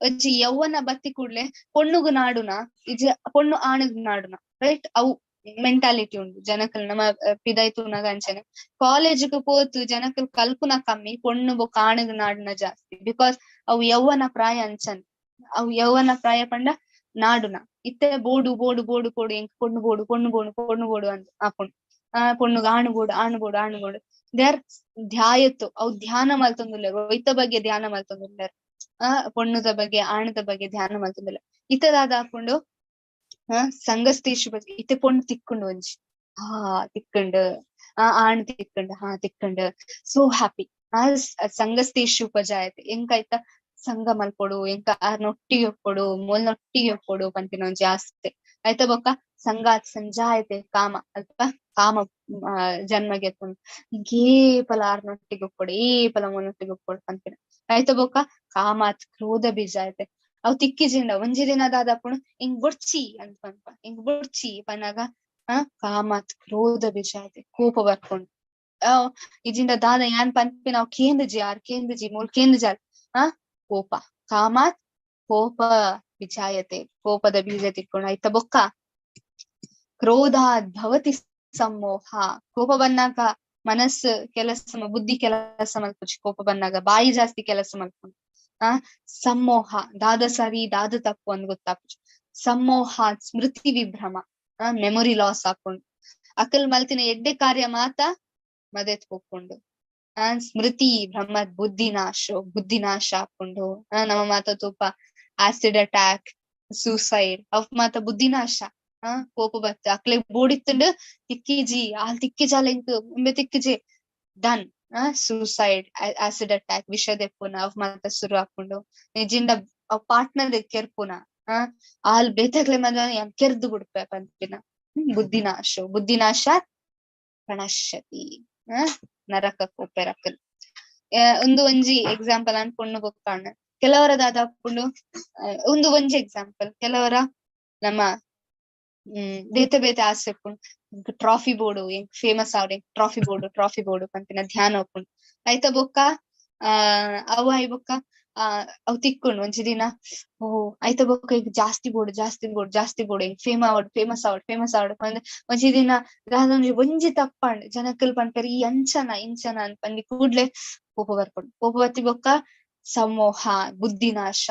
ಒಂಜಿ ಯೌವನ ಬತ್ತಿ ಕೂಡ್ಲೆ ಪೊಣ್ಣುಗು ನಾಡುನ ಇಜ್ಜಿ ಪೊಣ್ಣು ಆಣಗ್ ನಾಡುನ, ರೈಟ್? ಅವು ಮೆಂಟಾಲಿಟಿ ಉಂಡು ಜನಕಲ್. ನಮ್ಮ ಪಿದಾಯ್ ತೂನಗ ಅಂಚನೆ ಕಾಲೇಜ್ಗ್ ಪೋತು ಜನಕಲ್ ಕಲ್ಪುನ ಕಮ್ಮಿ, ಪೊಣ್ಣು ಬೊಕ್ಕ ಆಣಗ್ ನಾಡುನ ಜಾಸ್ತಿ. Because ಅವು ಯೌವನ ಪ್ರಾಯ ಅಂಚನೆ. ಅವು ಯೌವನ ಪ್ರಾಯ ಪಂಡ ನಾಡುನ. ಇತ್ತೆ ಬೋಡು ಬೋಡು ಬೋಡು ಬೋಡು, ಎಂಕ್ ಪೊಣ್ಣು ಬೋಡು ಪೊಣ್ಣು ಬೋಡು ಪೊಣ್ಣು ಬೋಡು ಅಂತ ಆಪುಂಡು. ಆ ಪೊಣ್ಣುಗ್ ಆಣು ಬೋಡು ಆಣು ಬೋಡು ಆಣು ಬೋಡು. They are ಧ್ಯಾಯತ್ತು, ಅವು ಧ್ಯಾನ ಮಲ್ತೊಂದುಲ್ಲೆರ್, ಒಯ್ತ ಬಗ್ಗೆ ಧ್ಯಾನ ಮಲ್ತೊಂದುಲ್ಲೆರ್, ಆ ಪೊಣ್ಣುದ ಬಗ್ಗೆ ಆಣದ ಬಗ್ಗೆ ಧ್ಯಾನ ಮಲ್ತೊಂದುಲ್ಲೆರ್. ಇತ್ತೆ ದಾದ ಆಪುಂಡು? ಸಂಗಸ್ತೇಶು ಇತ್ತೆ ಪೊಣ್ಣು ತಿಕ್ಕುಂಡು ಒಂಜಿ, ಹಾ ತಿಕ್ಕುಂಡು, ಆ ಆಣ್ ತಿಕ್ಕುಂಡು, ಹಾ ತಿಕ್ಕುಂಡು, ಸೋ ಹ್ಯಾಪಿ. ಆ ಸಂಗಸ್ತೇಶು ಉಪಜಾಯತೆ. ಎಂಕ್ ಐತ ಸಂಘ ಮಲ್ಪೊಡು, ಎಂಕ ಆರ್ನೊಟ್ಟಿಗೆ ಉಪ್ಪೊಡು, ಮೊಲ್ನೊಟ್ಟಿಗೆ ಉಪ್ಪೊಡು ಪನ್ಪಿನ ಒಂಜಿ ಆಸೆ. ಐತ ಬೊಕ್ಕ ಸಂಗಾತ್ ಸಂಜಾಯತೆ ಕಾಮ. ಅಲ್ಪ ಕಾಮ ಜನ್ಮ ಗೆತ್ತುಂಡು. ಏಪಲ ಆರ್ನೊಟ್ಟಿಗೆ ಉಪ್ಪೊಡು, ಏಪಲ ಮೊಲ್ನೊಟ್ಟಿಗೆ ಉಪ್ಪೊಡು ಪನ್ಪಿನ. ಐತ ಬೊಕ್ಕ ಕಾಮಾತ್ ಕ್ರೋಧ ಬೀಜಾಯತೆ. ಅವ್ ತಿಕ್ಕಿಜಿಂಡ ಒಂಜಿ ದಿನ ದಾದಾಪುಂಡು? ಎಂಕ್ ಬೊಡ್ಚಿ ಅಂತ ಪನ್ಪ. ಎಂಕ್ ಬೊಡ್ಚಿ ಪನ್ನಗ ಆ ಕಾಮಾತ್ ಕ್ರೋಧ ಬೀಜಾಯತೆ, ಕೋಪ ಬರ್ಪುಂಡು. ಇಜಿಂಡ ದಾದ ಯಾನ್ ಪನ್ಪಿನ ಅವ್ ಕೇಂದ್ಜಿ, ಆರ್ ಕೇಂದ್ಜಿ, ಮೂಲ್ ಕೇಂದ್ಜಾರ್. ಆ ಕೋಪ, ಕಾಮಾತ್ ಕೋಪ ವಿಜಾಯತೆ, ಕೋಪದ ಬೀಜ ತಿಕ್ಕೊಂಡು. ಐತ ಬೊಕ್ಕ ಕ್ರೋಧಾತ್ ಭವತಿ ಸಮ್ಮೋಹ. ಕೋಪ ಬಂದಾಗ ಮನಸ್ಸು ಕೆಲಸ, ಬುದ್ಧಿ ಕೆಲಸ ಮಲ್ಪುಜಿ. ಕೋಪ ಬಂದಾಗ ಬಾಯಿ ಜಾಸ್ತಿ ಕೆಲಸ ಮಲ್ಪುಂಡು. ಆ ಸಮ್ಮೋಹ, ದಾದ ಸರಿ ದಾದ ತಪ್ಪು ಅಂದ್ ಗೊತ್ತಾಪುಜಿ. ಸಮ್ಮೋಹ ಸ್ಮೃತಿ ವಿಭ್ರಮ, ಮೆಮೊರಿ ಲಾಸ್ ಆಪುಂಡು. ಅಕಲ್ ಮಲ್ತಿನ ಎಡ್ಡೆ ಕಾರ್ಯ ಮಾತ ಮದೆತ್ ಪೋಪುಂಡು. ಆ ಸ್ಮೃತಿ ಭ್ರಮ ಬುದ್ಧಿ ನಾಶ, ಬುದ್ಧಿ ನಾಶ ಆಪುಂಡು. ನಮ್ಮ ಮಾತ ತೂಪ ಆಸಿಡ್ ಅಟ್ಯಾಕ್, ಸೂಸೈಡ್ ಅವ್ ಮಾತ ಬುದ್ಧಿ ನಾಶ. ಆ ಕೋಪ ಬತ್ತ ಅಕ್ಲೆ ಬೋಡಿತ್ತುಂಡು ತಿಕ್ಕಿಜಿ, ಆಲ್ ತಿಕ್ಕಿಜಾಲ ಎಂಕ್ ಉಂಬೆ ತಿಕ್ಕಿಜಿ, ಡನ್. ಆ ಸೂಸೈಡ್, ಆಸಿಡ್ ಅಟ್ಯಾಕ್, ವಿಷ ದೆಪ್ಪುನ ಅವ್ ಮಾತ ಶುರು ಆಪುಂಡು. ನಿಜಿಂಡ ಅವ್ ಪಾರ್ಟ್ನರ್ ಕೆರ್ಪುನ, ಆ ಆಲ್ ಬೇತಕ್ಲೆ ಮದ್ವೆ ಯಾನ್ ಕೆರ್ದು ಬುಡ್ಪೆ ಪನ್ಪಿನ ಬುದ್ಧಿ ನಾಶ. ಬುದ್ಧಿ ನಾಶ ಪ್ರಣಶ್ಯತಿ, ನರಕ ಪೋಪೆರ್. ಒಂದು ಒಂಜಿ ಎಕ್ಸಾಂಪಲ್ ಅನ್ ಪೊಣ್ಣು ಬೊಕ್ಕ ಕೆಲವರ ದಾದಾಪುಂಡು, ಒಂದು ಒಂಜಿ ಎಕ್ಸಾಂಪಲ್. ಕೆಲವರ ನಮ್ಮ ಬೇತೆ ಬೇತೆ ಆಸೆ ಉಪ್ಪುಂಡು. ಟ್ರಾಫಿ ಬೋಡು, ಎಂಕ್ ಫೇಮಸ್ ಆವಡ್, ಎಂಕ್ ಟ್ರಾಫಿ ಬೋಡು ಟ್ರಾಫಿ ಬೋಡು ಪನ್ಪಿನ ಧ್ಯಾನ ಉಪ್ಪುಂಡು. ಐತ ಬೊಕ್ಕ ಆ ಅವು ಆಯಿ ಬೊಕ್ಕ ಆ ಅವ್ ತಿಕ್ಕುಂಡು ಒಂಜಿ ದಿನ. ಓ ಐತ ಬೊಕ್ಕ ಎಂಕ್ ಜಾಸ್ತಿ ಬೋಡು ಜಾಸ್ತಿ ಬೋಡು ಜಾಸ್ತಿ ಬೋಡು, ಎಂಕ್ ಫೇಮ್ ಆವಡ್, ಫೇಮಸ್ ಆವಡ್, ಫೇಮಸ್ ಆವಡ್ ಪಂದ್ ಒಂಜಿ ದಿನ ದಾದ ಒಂಜಿ ತಪ್ಪಾಂಡ್, ಜನಕುಲ್ ಪನ್ಪೆರ್ ಈ ಅಂಚನ ಇಂಚನ ಅಂತ ಪಂದಿ ಕೂಡ್ಲೆ ಕೋಪ ಬರ್ಪುಂಡು. ಕೋಪ ಬತ್ತಿ ಬೊಕ್ಕ ಸಮೋಹ, ಬುದ್ಧಿನಾಶ,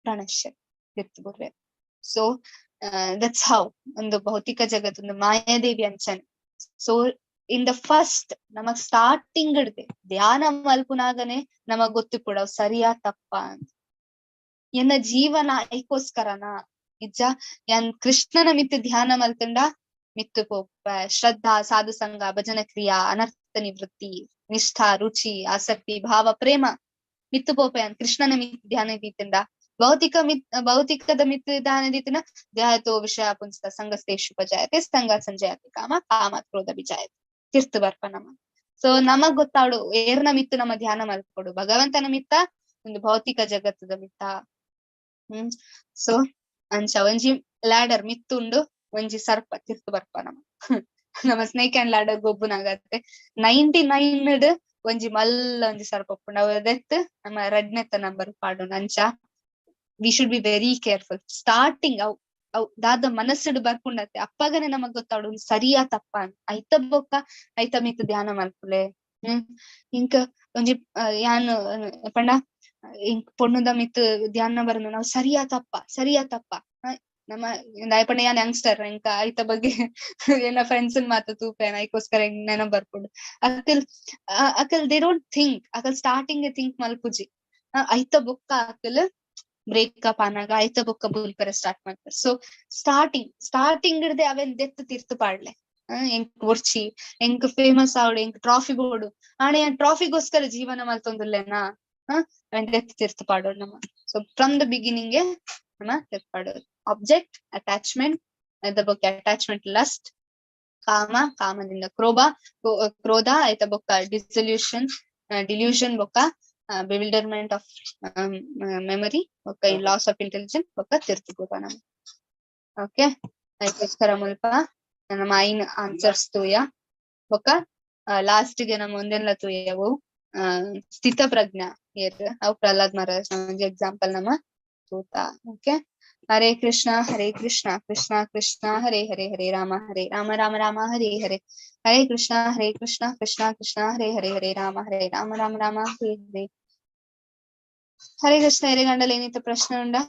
ಪ್ರಣಶ್ಯ ತಿರ್ತ್ ಬುಡ್ವೆರ್. ಸೊ that's how ಒಂದು ಭೌತಿಕ ಜಗತ್ತು ಒಂದು ಮಾಯಾದೇವಿ ಅಂಚನೆ. ಸೊ ಇನ್ the first ನಮಗ್ ಸ್ಟಾರ್ಟಿಂಗ್ ಇಡ್ದೆ ಧ್ಯಾನ ಮಲ್ಪುನಾಗನೆ ನಮಗ್ ಗೊತ್ತಿಪ್ಪುಡು ಅವ್ ಸರಿಯಾ ತಪ್ಪ ಅಂತ. ಎನ್ನ ಜೀವನ ಐಕೋಸ್ಕರನಾ ಇಜ್ಜ ಯಾನ್ ಕೃಷ್ಣನ ಮಿತ್ತು ಧ್ಯಾನ ಮಲ್ತುಂಡ ಮಿತ್ತು ಪೋಪ. ಶ್ರದ್ಧಾ, ಸಾಧು ಸಂಘ, ಭಜನ ಕ್ರಿಯಾ, ಅನರ್ಥ ನಿವೃತ್ತಿ, ನಿಷ್ಠಾ, ರುಚಿ, ಆಸಕ್ತಿ, ಭಾವ, ಪ್ರೇಮ ಮಿತ್ತು ಪೋಪ ಯಾನ್ ಕೃಷ್ಣನ ಮಿತ್ತು ಧ್ಯಾನ ದೀತುಂಡ. ಭೌತಿಕ ಮಿತ್ ಭೌತಿಕದ ಮಿತ್ತು ಧ್ಯಾನ ದೀತುಂಡ ಧ್ಯಾಯತೋ ವಿಷಯ ಪುಂಸ ಸಂಗಸ್ತೇಷು ಉಪಜಾಯತೆ ಸಂಗ ಸಂಜಯತೆ ಕಾಮ ಕಾಮ ಕ್ರೋಧ ಬಿಜಾಯತೆ ತಿರ್ತು ಬರ್ಪ ನಮ. ಸೊ ನಮಗ್ ಗೊತ್ತಾಡು ಏರ್ನ ಮಿತ್ತು ನಮ್ಮ ಧ್ಯಾನ ಮಲ್ಪೊಡು, ಭಗವಂತನ ಮಿತ್ತ ಒಂದು ಭೌತಿಕ ಜಗತ್ತದ ಮಿತ್ತ. ಸೊ ಅಂಚ ಒಂಜಿ ಲ್ಯಾಡರ್ ಮಿತ್ತುಂಡು, ಒಂಜಿ ಸರ್ಪ ತಿರ್ತು ಬರ್ಪ ನಮ. ನಮ್ಮ ಸ್ನೇಕ್ ಅಂಡ್ ಲ್ಯಾಡರ್ ಗೊಬ್ಬುನಾಗತ್ತೆ 99 ಒಂಜಿ ಮಲ್ಲ ಒಂಜಿ ಸರ್ಪ ಉಪ್ಪುಂಡು. ಅವು ದೆತ್ತ್ ನಮ್ಮ ರಡ್ನೆತ್ತ ನಂಬರ್ ಪಾಡುನ. ಅಂಚ we should be very careful. Starting ಅವ್ ಅವ್ ದಾದ ಮನಸ್ಸುಡು ಬರ್ಪುಂಡತ್ತೆ ಅಪ್ಪಗನೆ ನಮಗ್ ಗೊತ್ತಾಡು ಸರಿಯಾ ತಪ್ಪ ಅಂತ. ಐತ ಬೊಕ್ಕ ಐತ ಮಿತ್ತ್ ಧ್ಯಾನ ಮಲ್ಪುಲೆ. ಇಂಕ ಒಂಜಿ ಯಾನ್ ಪಂಡ ಇಂಕ್ ಪೊಣ್ಣುದ ಮಿತ್ತ್ ಧ್ಯಾನ ಬರಂದು ನಾವ್ ಸರಿಯಾ ತಪ್ಪ ಸರಿಯಾ ತಪ್ಪ. ನಮ್ಮ ದಾಯೆ ಪಂಡ ಯಾನ್ ಯಂಗ್ಸ್ಟರ್, ಇಂಕ ಐತ ಬಗ್ಗೆ ಎನ್ನ ಫ್ರೆಂಡ್ಸ್ ಮಾತ ತೂಪೇನ, ಐಕೋಸ್ಕರ ಎಂಕ್ ನೆನಪ್ ಬರ್ಪುಂಡು. Akal Akal they don't think, Akal starting think ಮಲ್ಪುಜಿ. ಐತ ಬೊಕ್ಕ ಅಕಲ್ ಬ್ರೇಕಪ್ ಆನಾಗ ಐತ ಬೊಕ್ಕ ಬುಲ್ಪೆರೆ ಸ್ಟಾರ್ಟ್ ಮಾಡ್ತಾರೆ. ಸೊ ಸ್ಟಾರ್ಟಿಂಗ್ ಸ್ಟಾರ್ಟಿಂಗ್ ಹಿಡ್ದೆ ಅವೆನ್ ದೆತ್ತ್ ತಿರ್ತ್ ಪಾಡ್ಲೆ. ಎಂಕ್ ಬೊಡ್ಚಿ, ಎಂಕ್ ಫೇಮಸ್ ಆವೊಡು, ಎಂಕ್ ಟ್ರಾಫಿ ಬೋಡು. ಆಂಡ ಯಾನ್ ಟ್ರಾಫಿಗೋಸ್ಕರ ಜೀವನ ಮಲ್ತೊಂದುಲ್ಲೆನಾ? ಅವೆನ್ ದೆತ್ತ್ ತಿರ್ತ್ ಪಾಡೊಡು ನಮ. ಸೊ ಫ್ರಮ್ the beginning ನಮ ದೆತ್ತ್ ಪಾಡೊಡು. ಆಬ್ಜೆಕ್ಟ್ ಅಟ್ಯಾಚ್ಮೆಂಟ್, ಅದ ಬೊಕ್ಕ ಅಟ್ಯಾಚ್ಮೆಂಟ್ ಲಸ್ಟ್, ಕಾಮ, ಕಾಮದಿಂದ ಕ್ರೋಭ, ಕ್ರೋಧ, ಆಯ್ತ ಬೊಕ್ಕ ಡಿಸೊಲ್ಯೂಷನ್, ಡಿಲ್ಯೂಷನ್ ಬೊಕ್ಕ ಬಿವಿಲ್ಡರ್ಮೆಂಟ್ ಆಫ್ ಮೆಮೊರಿ ಬೊಕ್ಕ ಲಾಸ್ ಆಫ್ ಇಂಟೆಲಿಜೆನ್ಸ್ ಬೊಕ್ಕ ತಿರ್ತ್ ಪೋಪ ನಮ. ಓಕೆ, ಅದಕ್ಕೋಸ್ಕರ ಮುಲ್ಪ ನಮ್ಮ ಐನ್ ಆನ್ಸರ್ಸ್ ತೂಯ. ಬೊಕ್ಕ ಲಾಸ್ಟ್ ಗೆ ನಮ್ಮ ಒಂದೆಲ್ಲ ತೂಯವು, ಸ್ಥಿತ ಪ್ರಜ್ಞ ಏರ್? ಅವು ಪ್ರಹ್ಲಾದ್ ಮಹಾರಾಜ್ ಒಂಜಿ ಎಕ್ಸಾಂಪಲ್ ನಮ್ಮ ತೂತ. ಓಕೆ, ಹರೇ ಕೃಷ್ಣ ಹರೇ ಕೃಷ್ಣ ಕೃಷ್ಣ ಕೃಷ್ಣ ಹರೇ ಹರೇ, ಹರೇ ರಾಮ ಹರೇ ರಾಮ ರಾಮ ರಾಮ ಹರೇ ಹರೇ. ಹರೇ ಕೃಷ್ಣ ಹರೇ ಕೃಷ್ಣ ಕೃಷ್ಣ ಕೃಷ್ಣ ಹರೇ ಹರೇ, ಹರೇ ರಾಮ ಹರೇ ರಾಮ ರಾಮ ರಾಮ ಹರೇ ಹರೇ. ಹರೇ ಕೃಷ್ಣ. ಎರೆಗಂಡಲ ಏನಿತ್ತ ಪ್ರಶ್ನೆ ಉಂಡಾ?